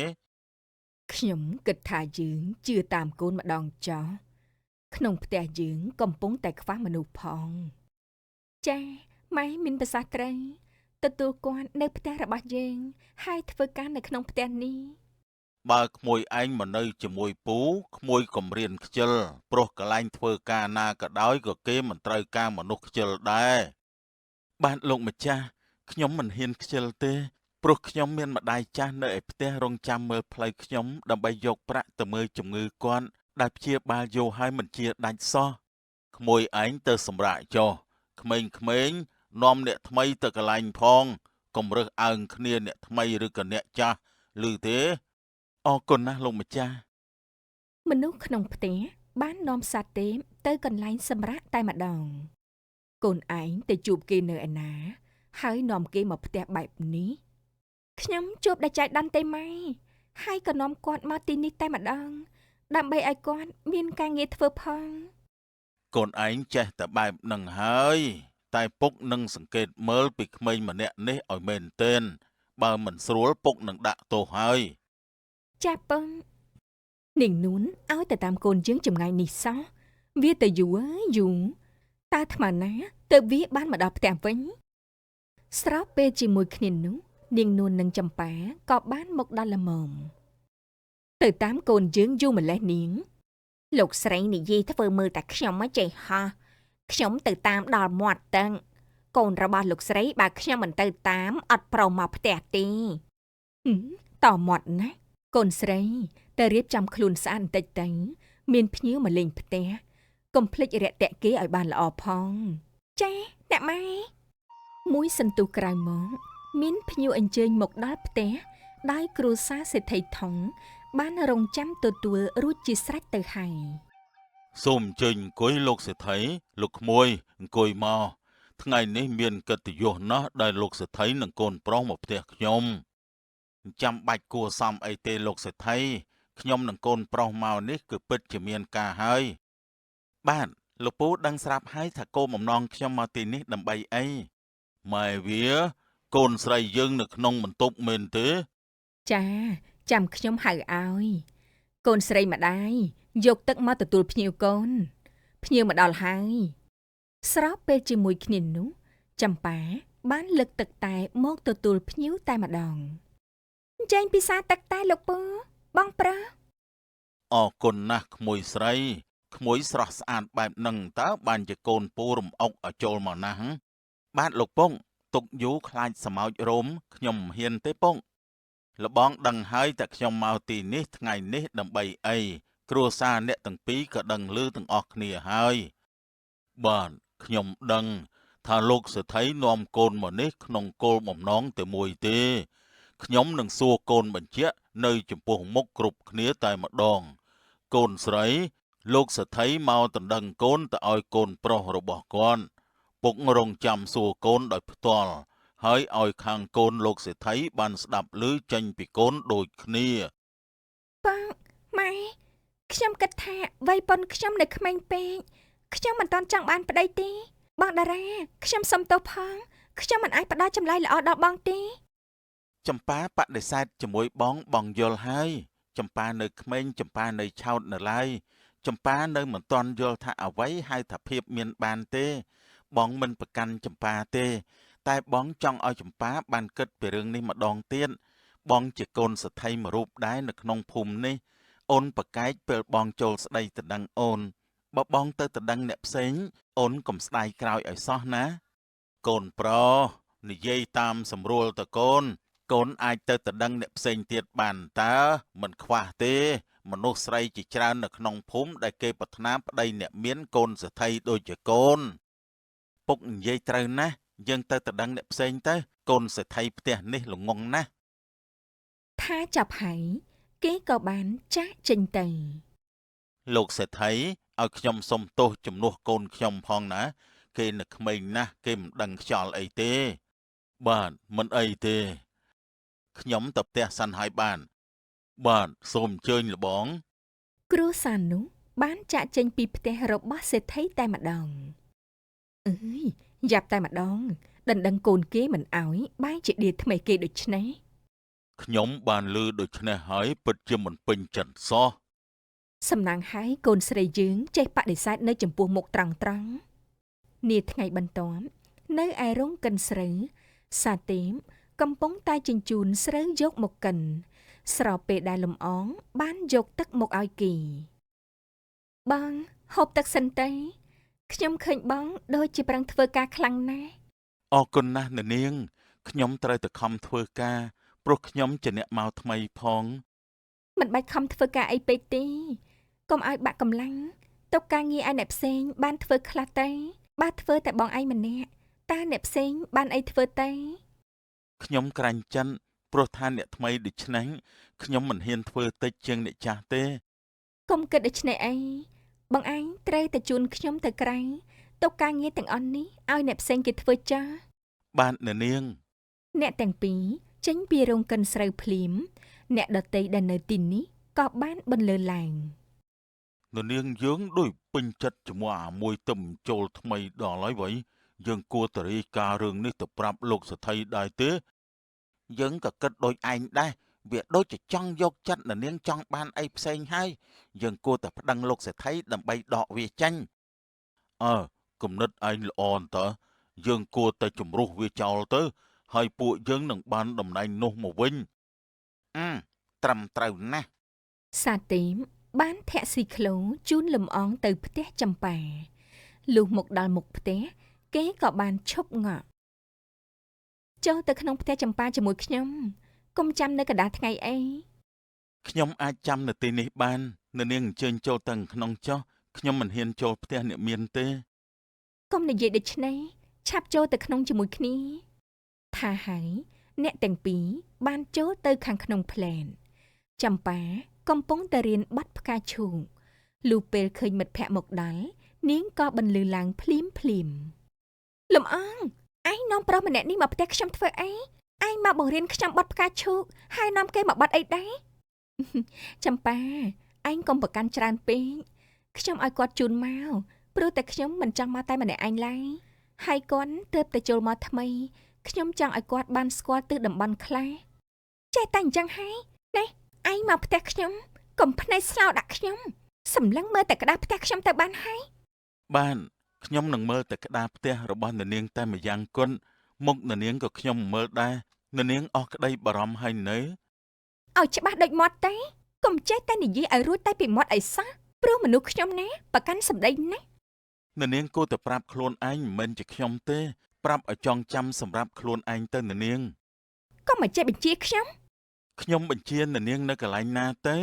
Speaker 1: ខ្ញុំគិតថាយើងជឿតាមកូនម្ដងចោះក្នុងផ្ទះយើងកំពុងតែខ្វះមនុស្សផងចាម៉ែមានប្រសាសន៍ត្រូវទទួលគាត់នៅផ្ទះរបស់យើងហើយធ្វើការនៅក្នុងផ្ទះនេះ
Speaker 2: បើក្មួយឯងមកនៅជាមួយពូក្មួយកំរៀនខ្ជិលព្រោះកន្លែងធ្វើការណាក៏ដោយក៏គេមិនត្រូវការមនុស្សខ្ជិលដែរបាទលោកម្ចាស់ខ្ញុំមិនហ៊ានខ្ជិលទេព្រោះខ្ញុំមានម្ដាយចាស់នៅឯផ្ទះរងចាំមើលផ្លូវខ្ញុំដើម្បីយកប្រាក់ទៅមើលជំងឺគាត់ដែលព្យាបាលយូរហើយមិនជាដាច់សោះក្មួយឯងទៅសម្រាកចុះក្មេងៗនាំអ្នកថ្មីទៅកន្លែងផងកុំរើសអើងគ្នាអ្នកថ្មីឬក៏អ្នកចាស់ឮទេអរគុណណាស់លោកម្ចាស់
Speaker 1: មនុស្សក្នុងផ្ទះបាននាំសាទេមទៅកន្លែងសម្រាកតែម្ដងកូនឯងទៅជួបគេនៅឯណា ហើយនាំគេមកផ្ទះបែបនេះខ្ញុំជួបតែចៃដន្យទេម៉ែហើយក៏នាំគាត់មកទីនេះតែម្ដងដើម្បីឲ្យគាត់មានការងារធ្វើផង
Speaker 2: កូនឯងចេះតែបែបនឹងហើយតែពុកនឹងសង្កេតមើលពីក្មេងម្នាក់នេះឲ្យមែនទែនបើមិនស្រួលពុកនឹងដាក់ទោសហើយ
Speaker 1: ចាពឹងនាងនួនឲ្យតែតាមកូនយើងចម្ងាយនេះសោះវាទៅយូរហើយយូរតើអាត្មាណាទៅវាបានមកដល់ផ្ទះវិញស្របពេលជាមួយគ្នានោះនាងនួននិងចំប៉ាក៏បានមកដល់ល្មមទៅតាមកូនយើងយូរម្លេះនាង លោកស្រីនិយាយធ្វើមើលតែខ្ញុំមកចេះហោះខ្ញុំទៅតាមដល់មាត់ទឹកកូនរបស់លោកស្រីបើខ្ញុំមិនទៅតាមអត់ព្រមមកផ្ទះទេតមាត់ណាកូនស្រីតែរៀបចំខ្លួនស្អាតបន្តិចទៅមានភ្ញៀវមកលេងផ្ទះកុំភ្លេចរាក់ទាក់គេឲ្យបានល្អផងចាអ្នកម៉ែមួយសន្ទុះក្រោយមកមានភ្ញៀវអញ្ជើញមកដល់ផ្ទះដោយគ្រួសារសេដ្ឋីថងបានរងចាំទទួលរួចជាស្រេចទៅហើយ
Speaker 2: សូមអញ្ជើញអង្គុយលោកសេដ្ឋីលោកក្មួយអង្គុយមកថ្ងៃនេះមានកិត្តិយសណាស់ដែលលោកសេដ្ឋីនិងកូនប្រុសមកផ្ទះខ្ញុំចាំបាច់គួរសមអីទេលោកសេដ្ឋីខ្ញុំនិងកូនប្រុសមកនេះគឺពិតជាមានការហើយបាទលោកពូដឹងស្រាប់ហើយថាគោលបំណងខ្ញុំមកទីនេះដើម្បីអីម៉ែវាកូនស្រីយើងនៅក្នុងបន្ទប់មែនទេ
Speaker 1: ចាចាំខ្ញុំហៅឲ្យកូនស្រីម្ដាយយកទឹកមកទទួលភ្ញៀវកូនភ្ញៀវមកដល់ហើយស្របពេលជាមួយគ្នានោះចំប៉ាបានលើកទឹកតែមកទទួលភ្ញៀវតែម្ដងចេញពិសាទឹកតែលោកពូបងប្រុស
Speaker 2: អរគុណណាស់ក្មួយស្រីក្មួយស្រស់ស្អាតបែបហ្នឹងតើបានជាកូនពូរំអុកឲ្យចូលមកណាស់បាទលោកពងទុកយូរខ្លាចសម្ោចរោមខ្ញុំមិនហ៊ានទេពងលបងដឹងហើយតែខ្ញុំមកទីនេះថ្ងៃនេះដើម្បីអីគ្រួសារអ្នកទាំងពីរក៏ដឹងឮទាំងអស់គ្នាហើយបាទខ្ញុំដឹងថាលោកសេដ្ឋីនាំកូនមកនេះក្នុងគោលបំណងតែមួយទេខ្ញុំនឹងសួរកូនបញ្ជាក់នៅចំពោះមុខគ្រប់គ្នាតែម្ដងកូនស្រីលោកសេដ្ឋីមកដណ្ដឹងកូនទៅឲ្យកូនប្រុសរបស់គាត់ពុករងចាំសួរកូនដោយផ្ទាល់ហើយឲ្យខាងកូនលោកសេដ្ឋីបានស្ដាប់ឮចេញពីកូនដូចគ្នា
Speaker 1: បងម៉ែខ្ញុំគិតថាវ័យប៉ុនខ្ញុំនៅក្មេងពេកខ្ញុំមិនទាន់ចង់បានប្តីទេបងតារាខ្ញុំសុំទោសផងខ្ញុំមិនអាចផ្ដល់ចម្លើយល្អដល់បងទេ
Speaker 2: ចំប៉ាបដិសេធជាមួយបងបងយល់ហើយចំប៉ានៅក្មេងចំប៉ានៅឆោតនៅឡើយចំប៉ានៅមិនទាន់យល់ថាអ្វីហៅថាភាពមានបានទេបងមិនប្រកាន់ចំប៉ាទេតែបងចង់ឲ្យចំប៉ាបានគិតពីរឿងនេះម្ដងទៀតបងជាកូនសេដ្ឋីមួយរូបដែរនៅក្នុងភូមិនេះអូនប្រកែកពេលបងចូលស្ដីទៅដឹងអូនបើបងទៅទៅដឹងអ្នកផ្សេងអូនកុំស្ដាយក្រោយឲ្យសោះណាកូនប្រុសនិយាយតាមសម្រួលតកូនកូនអាចទៅទៅដឹងអ្នកផ្សេងទៀតបានតើមិនខ្វះទេមនុស្សស្រីជាច្រើននៅក្នុងភូមិដែលគេប្រាថ្នាប្តីអ្នកមានកូនសេដ្ឋីដូចជាកូនពុកនិយាយត្រូវណាស់យើងទៅទៅដឹងអ្នកផ្សេងទៅកូនសេដ្ឋីផ្ទះនេះល្ងង់ណាស់
Speaker 1: ថាចាប់ហើយគេក៏បានចាក់ចេញទៅ
Speaker 2: លោកសេដ្ឋីឲ្យខ្ញុំសុំទោសជំនួសកូនខ្ញុំផងណាគេនៅក្មេងណាស់គេមិនដឹងខ្យល់អីទេបាទមិនអីទេខ្ញុំទៅផ្ទះសិនហើយបានបាទសូមអញ្ជើញលបង
Speaker 1: គ្រួសារនោះបានចាក់ចេញពីផ្ទះរបស់សេដ្ឋីតែម្ដងអើយយ៉ាប់តែម្ដងដណ្ដឹងកូនគេមិនអោយបែរជាដៀលថ្មីគេដូច្នេះ
Speaker 2: ខ្ញុំបានឮដូច្នេះហើយពិតជាមិនពេញចិត្តសោះ
Speaker 1: សំណាងហើយកូនស្រីយើងចេះបដិសេធនៅចំពោះមុខត្រង់ត្រង់នាថ្ងៃបន្ទាប់នៅឯរោងកិនស្រូវសាទេមកំពុងតែជញ្ជូនស្រូវយកមកកិនស្របពេលដែលលំអងបានយកទឹកមកឲ្យគេបងហូបទឹកសិនទៅខ្ញុំឃើញបងដូចជាប្រឹងធ្វើការខ្លាំងណាស់
Speaker 2: អរគុណណាស់អ្នកនាងខ្ញុំត្រូវតែខំធ្វើការព្រោះខ្ញុំជាអ្នកមកថ្មីផង
Speaker 1: មិនបាច់ខំធ្វើការអីពេកទេកុំឲ្យបាក់កម្លាំងទុកការងារឲ្យអ្នកផ្សេងបានធ្វើខ្លះទៅបើធ្វើតែបងឯងម្នាក់តើអ្នកផ្សេងបានអីធ្វើទៅ
Speaker 2: ខ្ញុំក្រាញ់ចិនព្រោះថាអ្នកថ្មីដូច្នេះខ្ញុំមិនហ៊ានធ្វើតិចជាងអ្នកចាស់ទេ
Speaker 1: កុំគិតដូច្នេះអីបងឯងត្រូវតែជូនខ្ញុំទៅក្រៅទុកការងារទាំងអស់នេះឲ្យអ្នកផ្សេងគេធ្វើចាស់
Speaker 2: បាទអ្នកនាង
Speaker 1: អ្នកទាំងពីរចេញពីរោងកិនស្រូវភ្លាមអ្នកដទៃដែលនៅទីនេះក៏បានបន្លឺឡើង
Speaker 2: អ្នកនាងយើងដូចពេញចិត្តជាមួយអាមួយទឹមចូលថ្មីដល់ហើយវ៉ៃយើងគួរតែរាយការណ៍រឿងនេះទៅប្រាប់លោកសេដ្ឋីដែរទេយើងក៏គិតដូចឯងដែរវាដូចជាចង់យកចិត្តអ្នកនាងចង់បានអីផ្សេងហើយយើងគួរតែប្តឹងលោកសេដ្ឋីដើម្បីដកវាចេញអើគំនិតឯងល្អអន្តើយើងគួរតែជំរុះវាចោលទៅហើយពួកយើងនឹងបានតំណែងនោះមកវិញអឺត្រឹមត្រូវណាស់
Speaker 1: សាទេម បានធាក់ស៊ីក្លូជូនលំអងទៅផ្ទះចំប៉ាលុះមកដល់មុខផ្ទះគេក៏បានឈប់ងក់ចូលទៅក្នុងផ្ទះចំប៉ាជាមួយខ្ញុំកុំចាំនៅកណ្ដាលថ្ងៃអី
Speaker 2: ខ្ញុំអាចចាំនៅទីនេះបាននៅនាងអញ្ជើញចូលទៅក្នុងចុះខ្ញុំមិនហ៊ានចូលផ្ទះអ្នកមានទេ
Speaker 1: កុំនិយាយដូច្នេះឆាប់ចូលទៅក្នុងជាមួយគ្នាថាហើយអ្នកទាំងពីរបានចូលទៅខាងក្នុងផ្លែនចំប៉ាកំពុងតែរៀនបត់ផ្កាឈូកលុះពេលឃើញមិត្តភ័ក្តិមកដល់នាងក៏បន្លឺឡើងភ្លាមភ្លាមលំអងឯងនាំប្រុសម្នាក់នេះមកផ្ទះខ្ញុំធ្វើអីឯងមកបង្រៀនខ្ញុំបត់ផ្កាឈូកហើយនាំគេមកបត់អីដែរ ចំប៉ាឯងកុំប្រកាន់ច្រើនពេកខ្ញុំឲ្យគាត់ជូនមកព្រោះតែខ្ញុំមិនចង់មកតែម្នាក់ឯងឡើយហើយគាត់ទើបតែចូលមកថ្មីខ្ញុំចង់ឲ្យគាត់បានស្គាល់ទិសតំបន់ខ្លះចេះតែអញ្ចឹងហើយនេះឯងមកផ្ទះខ្ញុំកុំភ្នែកស្លោដាក់ខ្ញុំសម្លឹងមើលតែក្តារផ្ទះខ្ញុំទៅបានហើយ
Speaker 2: បានខ្ញុំនឹងមើលតែក្តារផ្ទះរបស់អ្នកនាងតែម្យ៉ាងគត់មុខអ្នកនាងក៏ខ្ញុំមិនមើលដែរអ្នកនាងអស់ក្តីបារម្ភហើយនៅ
Speaker 1: ឲ្យច្បាស់ដូចមាត់ទេកុំចេះតែនិយាយឲ្យរួចតែពីមាត់អីសោះព្រោះមនុស្សខ្ញុំណាប្រកាន់សម្ដីណាស់
Speaker 2: អ្នកនាងគួរតែប្រាប់ខ្លួនឯងមិនមែនជាខ្ញុំទេប្រាប់ឲ្យចងចាំសម្រាប់ខ្លួនឯងទៅអ្នកនាង
Speaker 1: កុំមកចេះបញ្ជាខ្ញុំ
Speaker 2: ខ្ញុំបញ្ជាអ្នកនាងនៅកន្លែងណាទៅ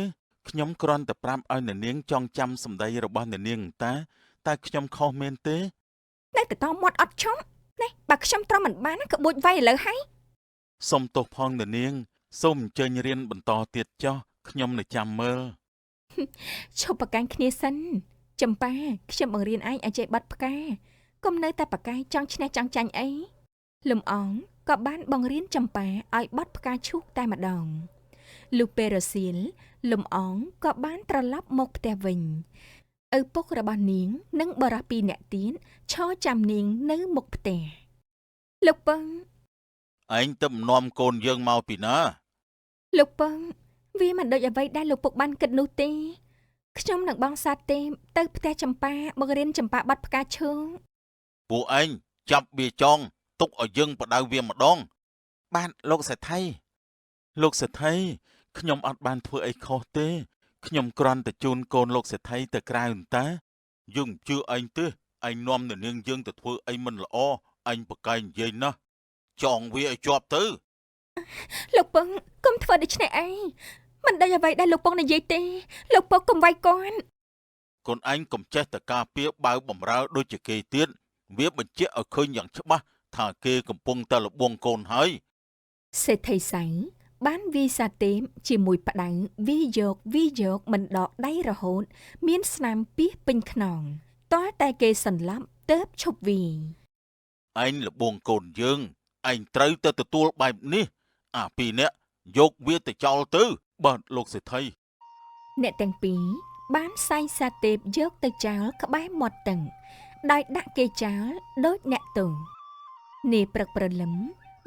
Speaker 2: ខ្ញុំគ្រាន់តែប្រាប់ឲ្យអ្នកនាងចងចាំសម្ដីរបស់អ្នកនាងតាតើខ្ញុំខុសមែនទេ
Speaker 1: នៅតែតមាត់អត់ឈប់នេះបើខ្ញុំទ្រាំមិនបានណាក្បួចវាយឥឡូវហើយ
Speaker 2: សូមទោសផងអ្នកនាងសូមអញ្ជើញរៀនបន្តទៀតចុះខ្ញុំនៅចាំមើល
Speaker 1: ឈប់ប្រកាន់គ្នាសិនចំប៉ាខ្ញុំបង្រៀនឯងឲ្យចេះបត់ផ្កាកុំនៅតែប្រកែកចង់ឈ្នះចង់ចាញ់អីលំអងក៏បានបង្រៀនចំប៉ាឲ្យបត់ផ្កាឈូកតែម្ដងលុះពេលរសៀលលំអងក៏បានត្រឡប់មកផ្ទះវិញឪពុករបស់នាងនិងបុរសពីរនាក់ទៀតឈរចាំនាងនៅមុខផ្ទះលោកពឹង
Speaker 2: ឯងទៅនាំកូនយើងមកពីណា
Speaker 1: លោកពឹងវាមិនដូចអ្វីដែលលោកពុកបានគិតនោះទេខ្ញុំនឹងបងសាទេមទៅផ្ទះចំប៉ាបង្រៀនចំប៉ាបត់ផ្កាឈូក
Speaker 2: ពួកឯងចាប់វាចងទុកឲ្យយើងបដៅវាម្ដង បាទលោកសេដ្ឋីលោកសេដ្ឋីខ្ញុំអត់បានធ្វើអីខុសទេខ្ញុំគ្រាន់តែជូនកូនលោកសេដ្ឋីទៅក្រៅអន្តាយើងមិនជឿឯងទេឯងនាំអ្នកនាងយើងទៅធ្វើអីមិនល្អឯងប្រកែកនិយាយណាស់ចងវាឲ្យជាប់ទៅ
Speaker 1: លោកពឹងកុំធ្វើដូច្នេះអីមិនដូចអ្វីដែលលោកពងនិយាយទេលោកពកកុំវាយគាត់
Speaker 2: កូនឯងកុំចេះតែការពារបាវបំរើដូចជាគេទៀតវាបញ្ជាក់ឲ្យឃើញយ៉ាងច្បាស់ថាគេកំពុងតែលបងកូនហើយ
Speaker 1: សេដ្ឋីសៅបានវាយសាទេមជាមួយផ្ដៅវាយយកវាយយកមិនដកដៃរហូត មានស្នាមពាសពេញខ្នងទាល់តែគេសន្លប់ទើបឈប់វាយ
Speaker 2: ឯងលបងកូនយើងឯងត្រូវតែទទួលបែបនេះអាពីរនាក់យកវាទៅចោលទៅបាទលោកសេដ្ឋី
Speaker 1: អ្នកទាំងពីរបានសែងសាទេពយកទៅចោលក្បែរមាត់ទឹងដោយដាក់គេចោលដូចអ្នកទងនាព្រឹកព្រលឹម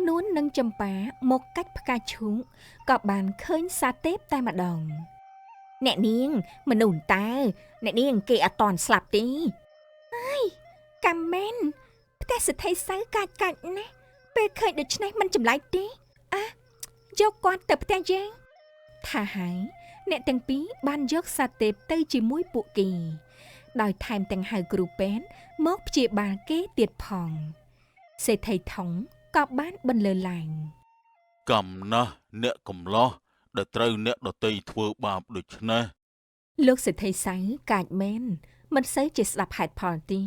Speaker 1: នួននិងចំប៉ាមកកាច់ផ្កាឈូកក៏បានឃើញសាទេពតែម្ដងអ្នកនាងមនុស្សតើអ្នកនាងគេអត់តន់ស្លាប់ទេហើយកាំមែនផ្ទះសេដ្ឋីសៅកាច់កាច់ណាស់ពេលឃើញដូច្នេះមិនចម្លែកទេអាយកគាត់ទៅផ្ទះយើងថាហើយអ្នកទាំងពីរបានយកសាទេពទៅជាមួយពួកគេដោយថែមទាំងហៅគ្រូពេទ្យមកព្យាបាលគេទៀតផងសេដ្ឋីថងក៏បានបន្លឺឡើង
Speaker 2: កំណាស់អ្នកកំឡោះដែលត្រូវអ្នកដតីធ្វើបាបដូច្នេះ
Speaker 1: លោកសេដ្ឋីសៅកាចមែនមិនសូវជាស្ដាប់ហេតុផលទេ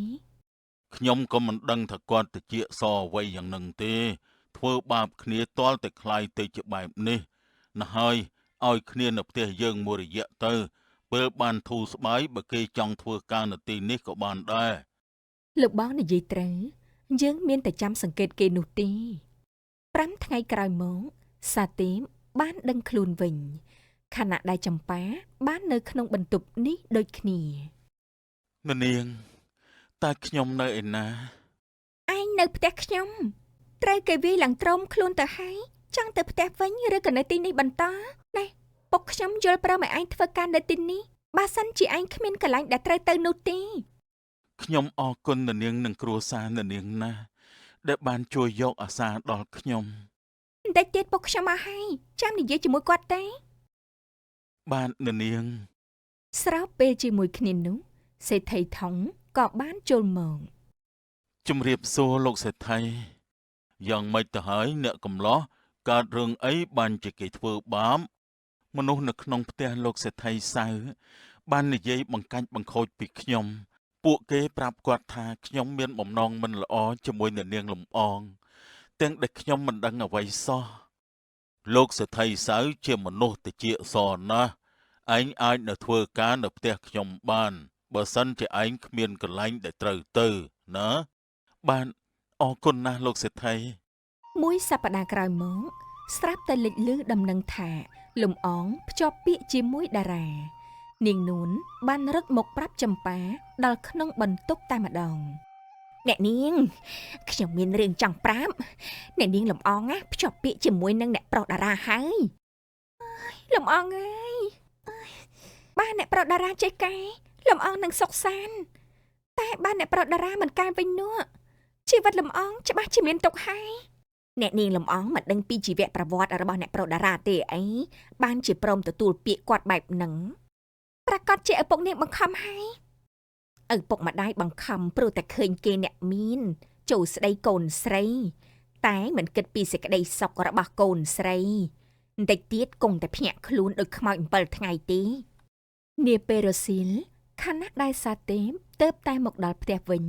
Speaker 2: ខ្ញុំក៏មិនដឹងថាគាត់ទៅជាសអ្វីយ៉ាងនឹងទេធ្វើបាបគ្នាទាល់តែคล้ายទៅជាបែបនេះណាស់ហើយឲ្យគ្នានៅផ្ទះយើងមួយរយៈទៅពេលបានធូរស្បើយបើគេចង់ធ្វើការនៅទីនេះក៏បានដែរ
Speaker 1: លោកបងនិយាយត្រូវយើងមានតែចាំសង្កេតគេនោះទេ5ថ្ងៃក្រោយមកសាទេមបានដឹងខ្លួនវិញខណៈដែលចំប៉ាបាននៅក្នុងបន្ទប់នេះដូចគ្នា
Speaker 2: អ្នកនាងតើខ្ញុំនៅឯណា
Speaker 1: ឯងនៅផ្ទះខ្ញុំត្រូវគេវាយឡើងត្រោមខ្លួនទៅហើយចង់ទៅផ្ទះវិញឬក៏នៅទីនេះបន្តណែពុកខ្ញុំយល់ព្រមឲ្យឯងធ្វើការនៅទីនេះបើសិនជាឯងគ្មានកន្លែងដែលត្រូវទៅនោះទេ
Speaker 2: ខ្ញុំអរគុណអ្នកនាងនិងគ្រួសារអ្នកនាងណាស់ដែលបានជួយយកអាសាដល់ខ្ញុំ
Speaker 1: បន្តិចទៀតពុកខ្ញុំមកហើយចាំនិយាយជាមួយគាត់ទេ
Speaker 2: បាទអ្នកនាង
Speaker 1: ស្របពេលជាមួយគ្នានោះសេដ្ឋីថុងក៏បានចូលមក
Speaker 2: ជំរាបសួរលោកសេដ្ឋីយ៉ាងម៉េចទៅហើយអ្នកកំឡោះកើតរឿងអីបានជាគេធ្វើបាបមនុស្សនៅក្នុងផ្ទះលោកសេដ្ឋីសៅបាននិយាយបង្កាច់បង្ខូចពីខ្ញុំ ពួកគេប្រាប់គាត់ថាខ្ញុំមានបំណងមិនល្អជាមួយអ្នកនាងលំអងទាំងដែលខ្ញុំមិនដឹងអ្វីសោះលោកសេដ្ឋីសៅជាមនុស្សតិចសណាស់ឯងអាចនៅធ្វើការនៅផ្ទះខ្ញុំបានបើសិនជាឯងគ្មានកន្លែងដែលត្រូវទៅណា បាទអរគុណណាស់លោកសេដ្ឋី
Speaker 1: មួយសប្តាហ៍ក្រោយមកស្រាប់តែលេចឮដំណឹងថា លំអងភ្ជាប់ពាក្យជាមួយតារា នាងនួនបានរត់មកប្រាប់ចម្ប៉ាដល់ក្នុងបន្ទប់តែម្ដងអ្នកនាងខ្ញុំមានរឿងចង់ប្រាប់អ្នកនាងលំអងណាភ្ជាប់ពាក្យជាមួយនឹងអ្នកប្រុសតារាហើយអើយលំអងអើយអើយបានអ្នកប្រុសតារាចេះកែលំអងនឹងសុខសាន្តតែបានអ្នកប្រុសតារាមិនកែវិញនោះជីវិតលំអងច្បាស់ជាមានទុក្ខហើយអ្នកនាងលំអងមិនដឹងពីជីវប្រវត្តិរបស់អ្នកប្រុសតារាទេអីបានជាព្រមទទួលពាក្យគាត់បែបហ្នឹងប្រកាសជាឪពុកនាងបង្ខំហើយឪពុកម្ដាយបង្ខំព្រោះតែឃើញគេអ្នកមានចូលស្ដីកូនស្រី តែមិនគិតពីសេចក្តីសុខរបស់កូនស្រីបន្តិចទៀតគង់តែភ្ញាក់ខ្លួនដូចខ្មោច7ថ្ងៃទេនាពេលរសៀលខណៈដែលសាទេមទៅតែមកដល់ផ្ទះវិញ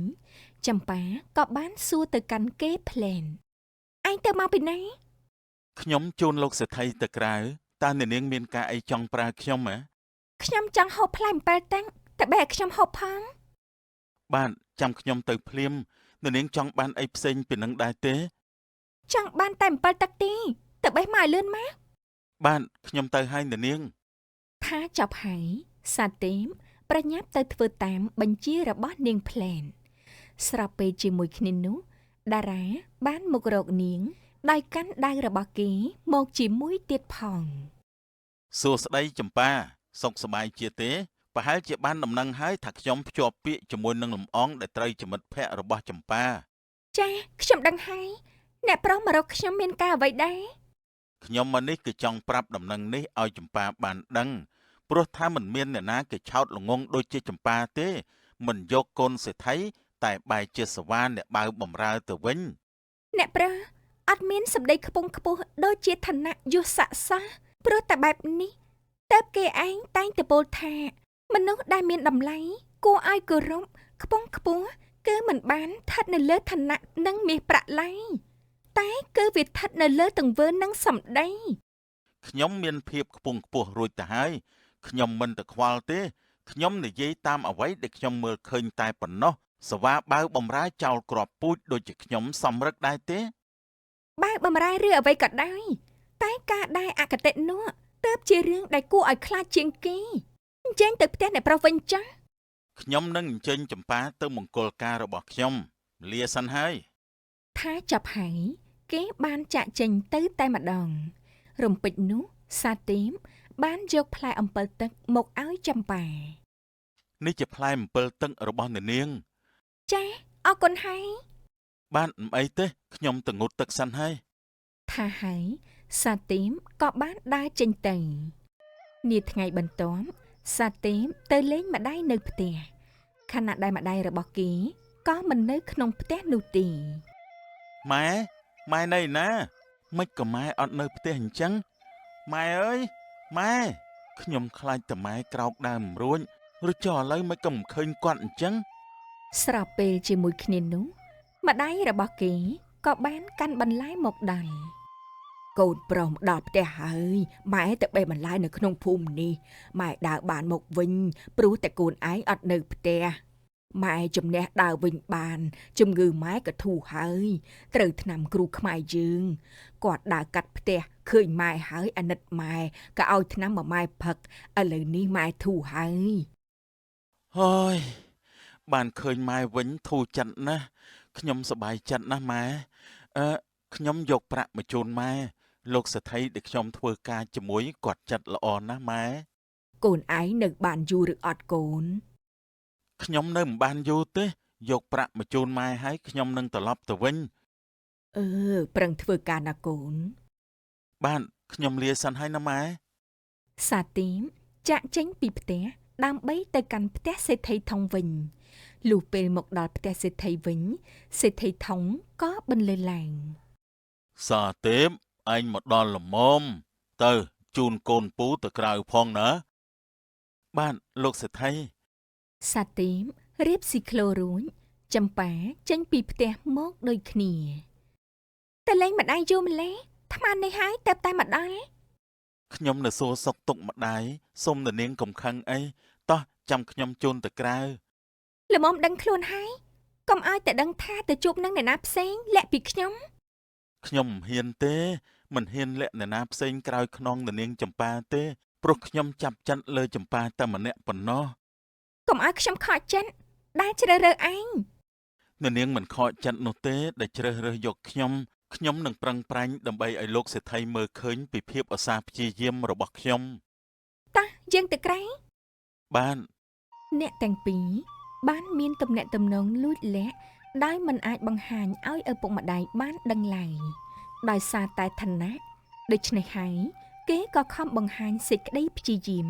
Speaker 1: ចម្ប៉ាក៏បានសួរទៅកាន់គេផ្លែនឯងទៅមកពីណា
Speaker 2: ខ្ញុំជូនលោកសេដ្ឋីទៅក្រៅតើអ្នកនាងមានការអីចង់ប្រើខ្ញុំហ៎
Speaker 1: ខ្ញុំចង់ហូបផ្លែអំពិលតាំងតែបែរឲ្យខ្ញុំហូបផង
Speaker 2: បាទចាំខ្ញុំទៅភ្លាមអ្នកនាងចង់បានអីផ្សេងពីនឹងដែរទេ
Speaker 1: ចង់បានតែអំពិលទឹកទេទៅបេះមកឲ្យលឿនមក
Speaker 2: បាទខ្ញុំទៅហើយអ្នកនាង
Speaker 1: ថាចប់ហើយសាទេមប្រញាប់ទៅធ្វើតាមបញ្ជារបស់នាងផ្លែនស្របពេលជាមួយគ្នានោះតារាបានមករកនាងដោយកាន់ដាវរបស់គេមកជាមួយទៀតផង
Speaker 2: សួស្តីចម្ប៉ាសុខសប្បាយជាទេប្រហែលជាបានដំណឹងហើយថាខ្ញុំភ្ជាប់ពាក្យជាមួយនឹងលំអងដែលត្រូវជាមិត្តភក្តិរបស់ចម្ប៉ា
Speaker 1: ចាខ្ញុំដឹងហើយអ្នកប្រុសមករកខ្ញុំមានការអ្វីដែរ
Speaker 2: ខ្ញុំមកនេះគឺចង់ប្រាប់ដំណឹងនេះឲ្យចម្ប៉ាបានដឹងព្រោះថាមិនមានអ្នកណាគេឆោតល្ងងដូចជាចម្ប៉ាទេមិនយកកូនសេដ្ឋីតែបែរជាសវ៉ាអ្នកបាវបំរើទៅវិញ
Speaker 1: អ្នកប្រុសអត់មានសម្ដីខ្ពង់ខ្ពស់ដូចជាឋានៈយុស័ក្តិសោះព្រោះតែបែបនេះតើបគេឯងតែងតែពោលថា មនុស្សដែលមានតម្លៃគួរឲ្យគោរពខ្ពង់ខ្ពស់គឺមិនបានស្ថិតនៅលើឋានៈនិងមាសប្រាក់ឡើយតែគឺវាស្ថិតនៅលើទង្វើនិងសម្ដី
Speaker 2: ខ្ញុំមានភាពខ្ពង់ខ្ពស់រួចទៅហើយខ្ញុំមិនទៅខ្វល់ទេខ្ញុំនិយាយតាមអ្វីដែលខ្ញុំមើលឃើញតែប៉ុណ្ណោះសវ៉ាបាវបំរើចោលគ្រាប់ពូជដូចជាខ្ញុំសំរឹកដែរទេ
Speaker 1: បើបំរើឬអ្វីក៏ដោយតែការដែលអគតិនោះទើបជារឿងដែលគួរឲ្យខ្លាចជាងគេអញ្ចឹងទៅផ្ទះអ្នកប្រុសវិញចាស់
Speaker 2: ខ្ញុំនឹងអញ្ជើញចម្ប៉ាទៅមង្គលការរបស់ខ្ញុំលាសិនហើយ
Speaker 1: ថាចាប់ហើយគេបានចាក់ចេញទៅតែម្ដង រំពេចនោះសាទេមបានយកផ្លែអំពិលទឹកមកឲ្យចម្ប៉ា
Speaker 2: នេះជាផ្លែអំពិលទឹករបស់អ្នកនាង
Speaker 1: ចាអរគុណហើយ
Speaker 2: បានមិនអីទេខ្ញុំទៅងូតទឹកសិនហើយ
Speaker 1: ថាហើយសាទេមក៏បានដើរចេញទៅនាថ្ងៃបន្ទាប់សាទេមទៅលេងម្ដាយនៅផ្ទះខណៈដែលម្ដាយរបស់គេក៏មិននៅក្នុងផ្ទះនោះទេ
Speaker 2: ម៉ែម៉ែនៅឯណាមិនក៏ម៉ែអត់នៅផ្ទះអញ្ចឹងម៉ែអើយម៉ែខ្ញុំខ្លាចតែម៉ែក្រោកដើមមិនរួចឬចុះឥឡូវមិនក៏មិនឃើញគាត់អញ្ចឹង
Speaker 1: ស្របពេលជាមួយគ្នានោះម្ដាយរបស់គេក៏បានកាន់បន្លែមកដល់កូនប្រុសមកដល់ផ្ទះហើយម៉ែទៅបេះបន្លែនៅក្នុងភូមិនេះម៉ែដើរបានមកវិញព្រោះតែកូនឯងអត់នៅផ្ទះម៉ែជំនះដើរវិញបានជំងឺម៉ែក៏ធូរហើយត្រូវថ្នាំគ្រូខ្មែរយើងគាត់ដើរកាត់ផ្ទះឃើញម៉ែហើយអាណិតម៉ែក៏ឲ្យថ្នាំមកម៉ែផឹកឥឡូវនេះម៉ែធូរហើយ
Speaker 2: ហើយបានឃើញម៉ែវិញធូរចិត្តណាស់ខ្ញុំសប្បាយចិត្តណាស់ម៉ែអឺខ្ញុំយកប្រាក់មកជូនម៉ែលោកសេដ្ឋីដែលខ្ញុំធ្វើការជាមួយគាត់ចិត្តល្អណាស់ម៉ែ
Speaker 1: កូនឯងនៅបានយូរឬអត់កូន
Speaker 2: ខ្ញុំនៅមិនបានយូរទេយកប្រាក់មកជូនម៉ែហើយខ្ញុំនឹងត្រឡប់ទៅវិញ
Speaker 1: អឺប្រឹងធ្វើការណាកូន
Speaker 2: បាទខ្ញុំលាសិនហើយណាម៉ែ
Speaker 1: សាទីមចាក់ចេញពីផ្ទះ ដើម្បីទៅកាន់ផ្ទះសេដ្ឋីថុងវិញលុះពេលមកដល់ផ្ទះសេដ្ឋីវិញសេដ្ឋីថុងក៏បន្លឺឡើង
Speaker 2: សាទេពឯងមកដល់ល្មមទៅជូនកូនពូទៅក្រៅផងណា បាទលោកសេដ្ឋី
Speaker 1: សាទេពរៀបស៊ីក្លូរួចចំប៉ាចេញពីផ្ទះមកដូចគ្នាតែលេងម្ដាយយូរម្លេះថ្មនេះហើយតែតែមកដល់
Speaker 2: ខ្ញុំនៅសួរសុកទុកម្ដាយសូមនៅនាងកុំខឹងអីតោះចាំខ្ញុំជូនទៅក្រៅ
Speaker 1: ល្មមដឹងខ្លួនហើយកុំឲ្យតែដឹងថាទៅជួបនឹងអ្នកណាផ្សេងលាក់ពីខ្ញុំ
Speaker 2: ខ្ញុំមិនហ៊ានទេមិនហ៊ានលាក់អ្នកណាផ្សេងក្រោយខ្នងនៅនាងចម្ប៉ាទេព្រោះខ្ញុំចាប់ចិត្តលើចម្ប៉ាតែម្នាក់ប៉ុណ្ណោះ
Speaker 1: កុំឲ្យខ្ញុំខកចិត្តដែលជ្រើសរើសឯង
Speaker 2: នៅនាងមិនខកចិត្តនោះទេដែលជ្រើសរើសយកខ្ញុំខ្ញុំនឹងប្រឹងប្រែងដើម្បីឲ្យលោកសេដ្ឋីមើលឃើញពីភាពឧស្សាហ៍ព្យាយាមរបស់ខ្ញុំ
Speaker 1: តោះយើងទៅក្រៅ
Speaker 2: បាន
Speaker 1: អ្នកទាំងពីរបានមានទំនាក់ទំនងលួចលាក់ដោយមិនអាចបង្ហាញឲ្យឪពុកម្ដាយបានដឹងឡើយដោយសារតែឋានៈដូច្នេះហើយគេក៏ខំបង្ហាញសេចក្តីព្យាយាម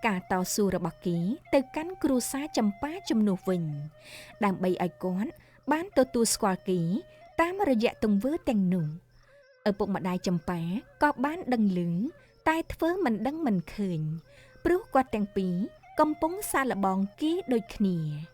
Speaker 1: ការតស៊ូរបស់គេទៅកាន់គ្រួសារចម្ប៉ាជំនួសវិញដើម្បីឲ្យគាត់បានទទួលស្គាល់គេតាមរយៈទង្វើទាំងនោះឪពុកម្ដាយចម្ប៉ាក៏បានដឹងឮតែធ្វើមិនដឹងមិនឃើញព្រោះគាត់ទាំងពីរកំពុងសាកល្បងគេដូចគ្នា។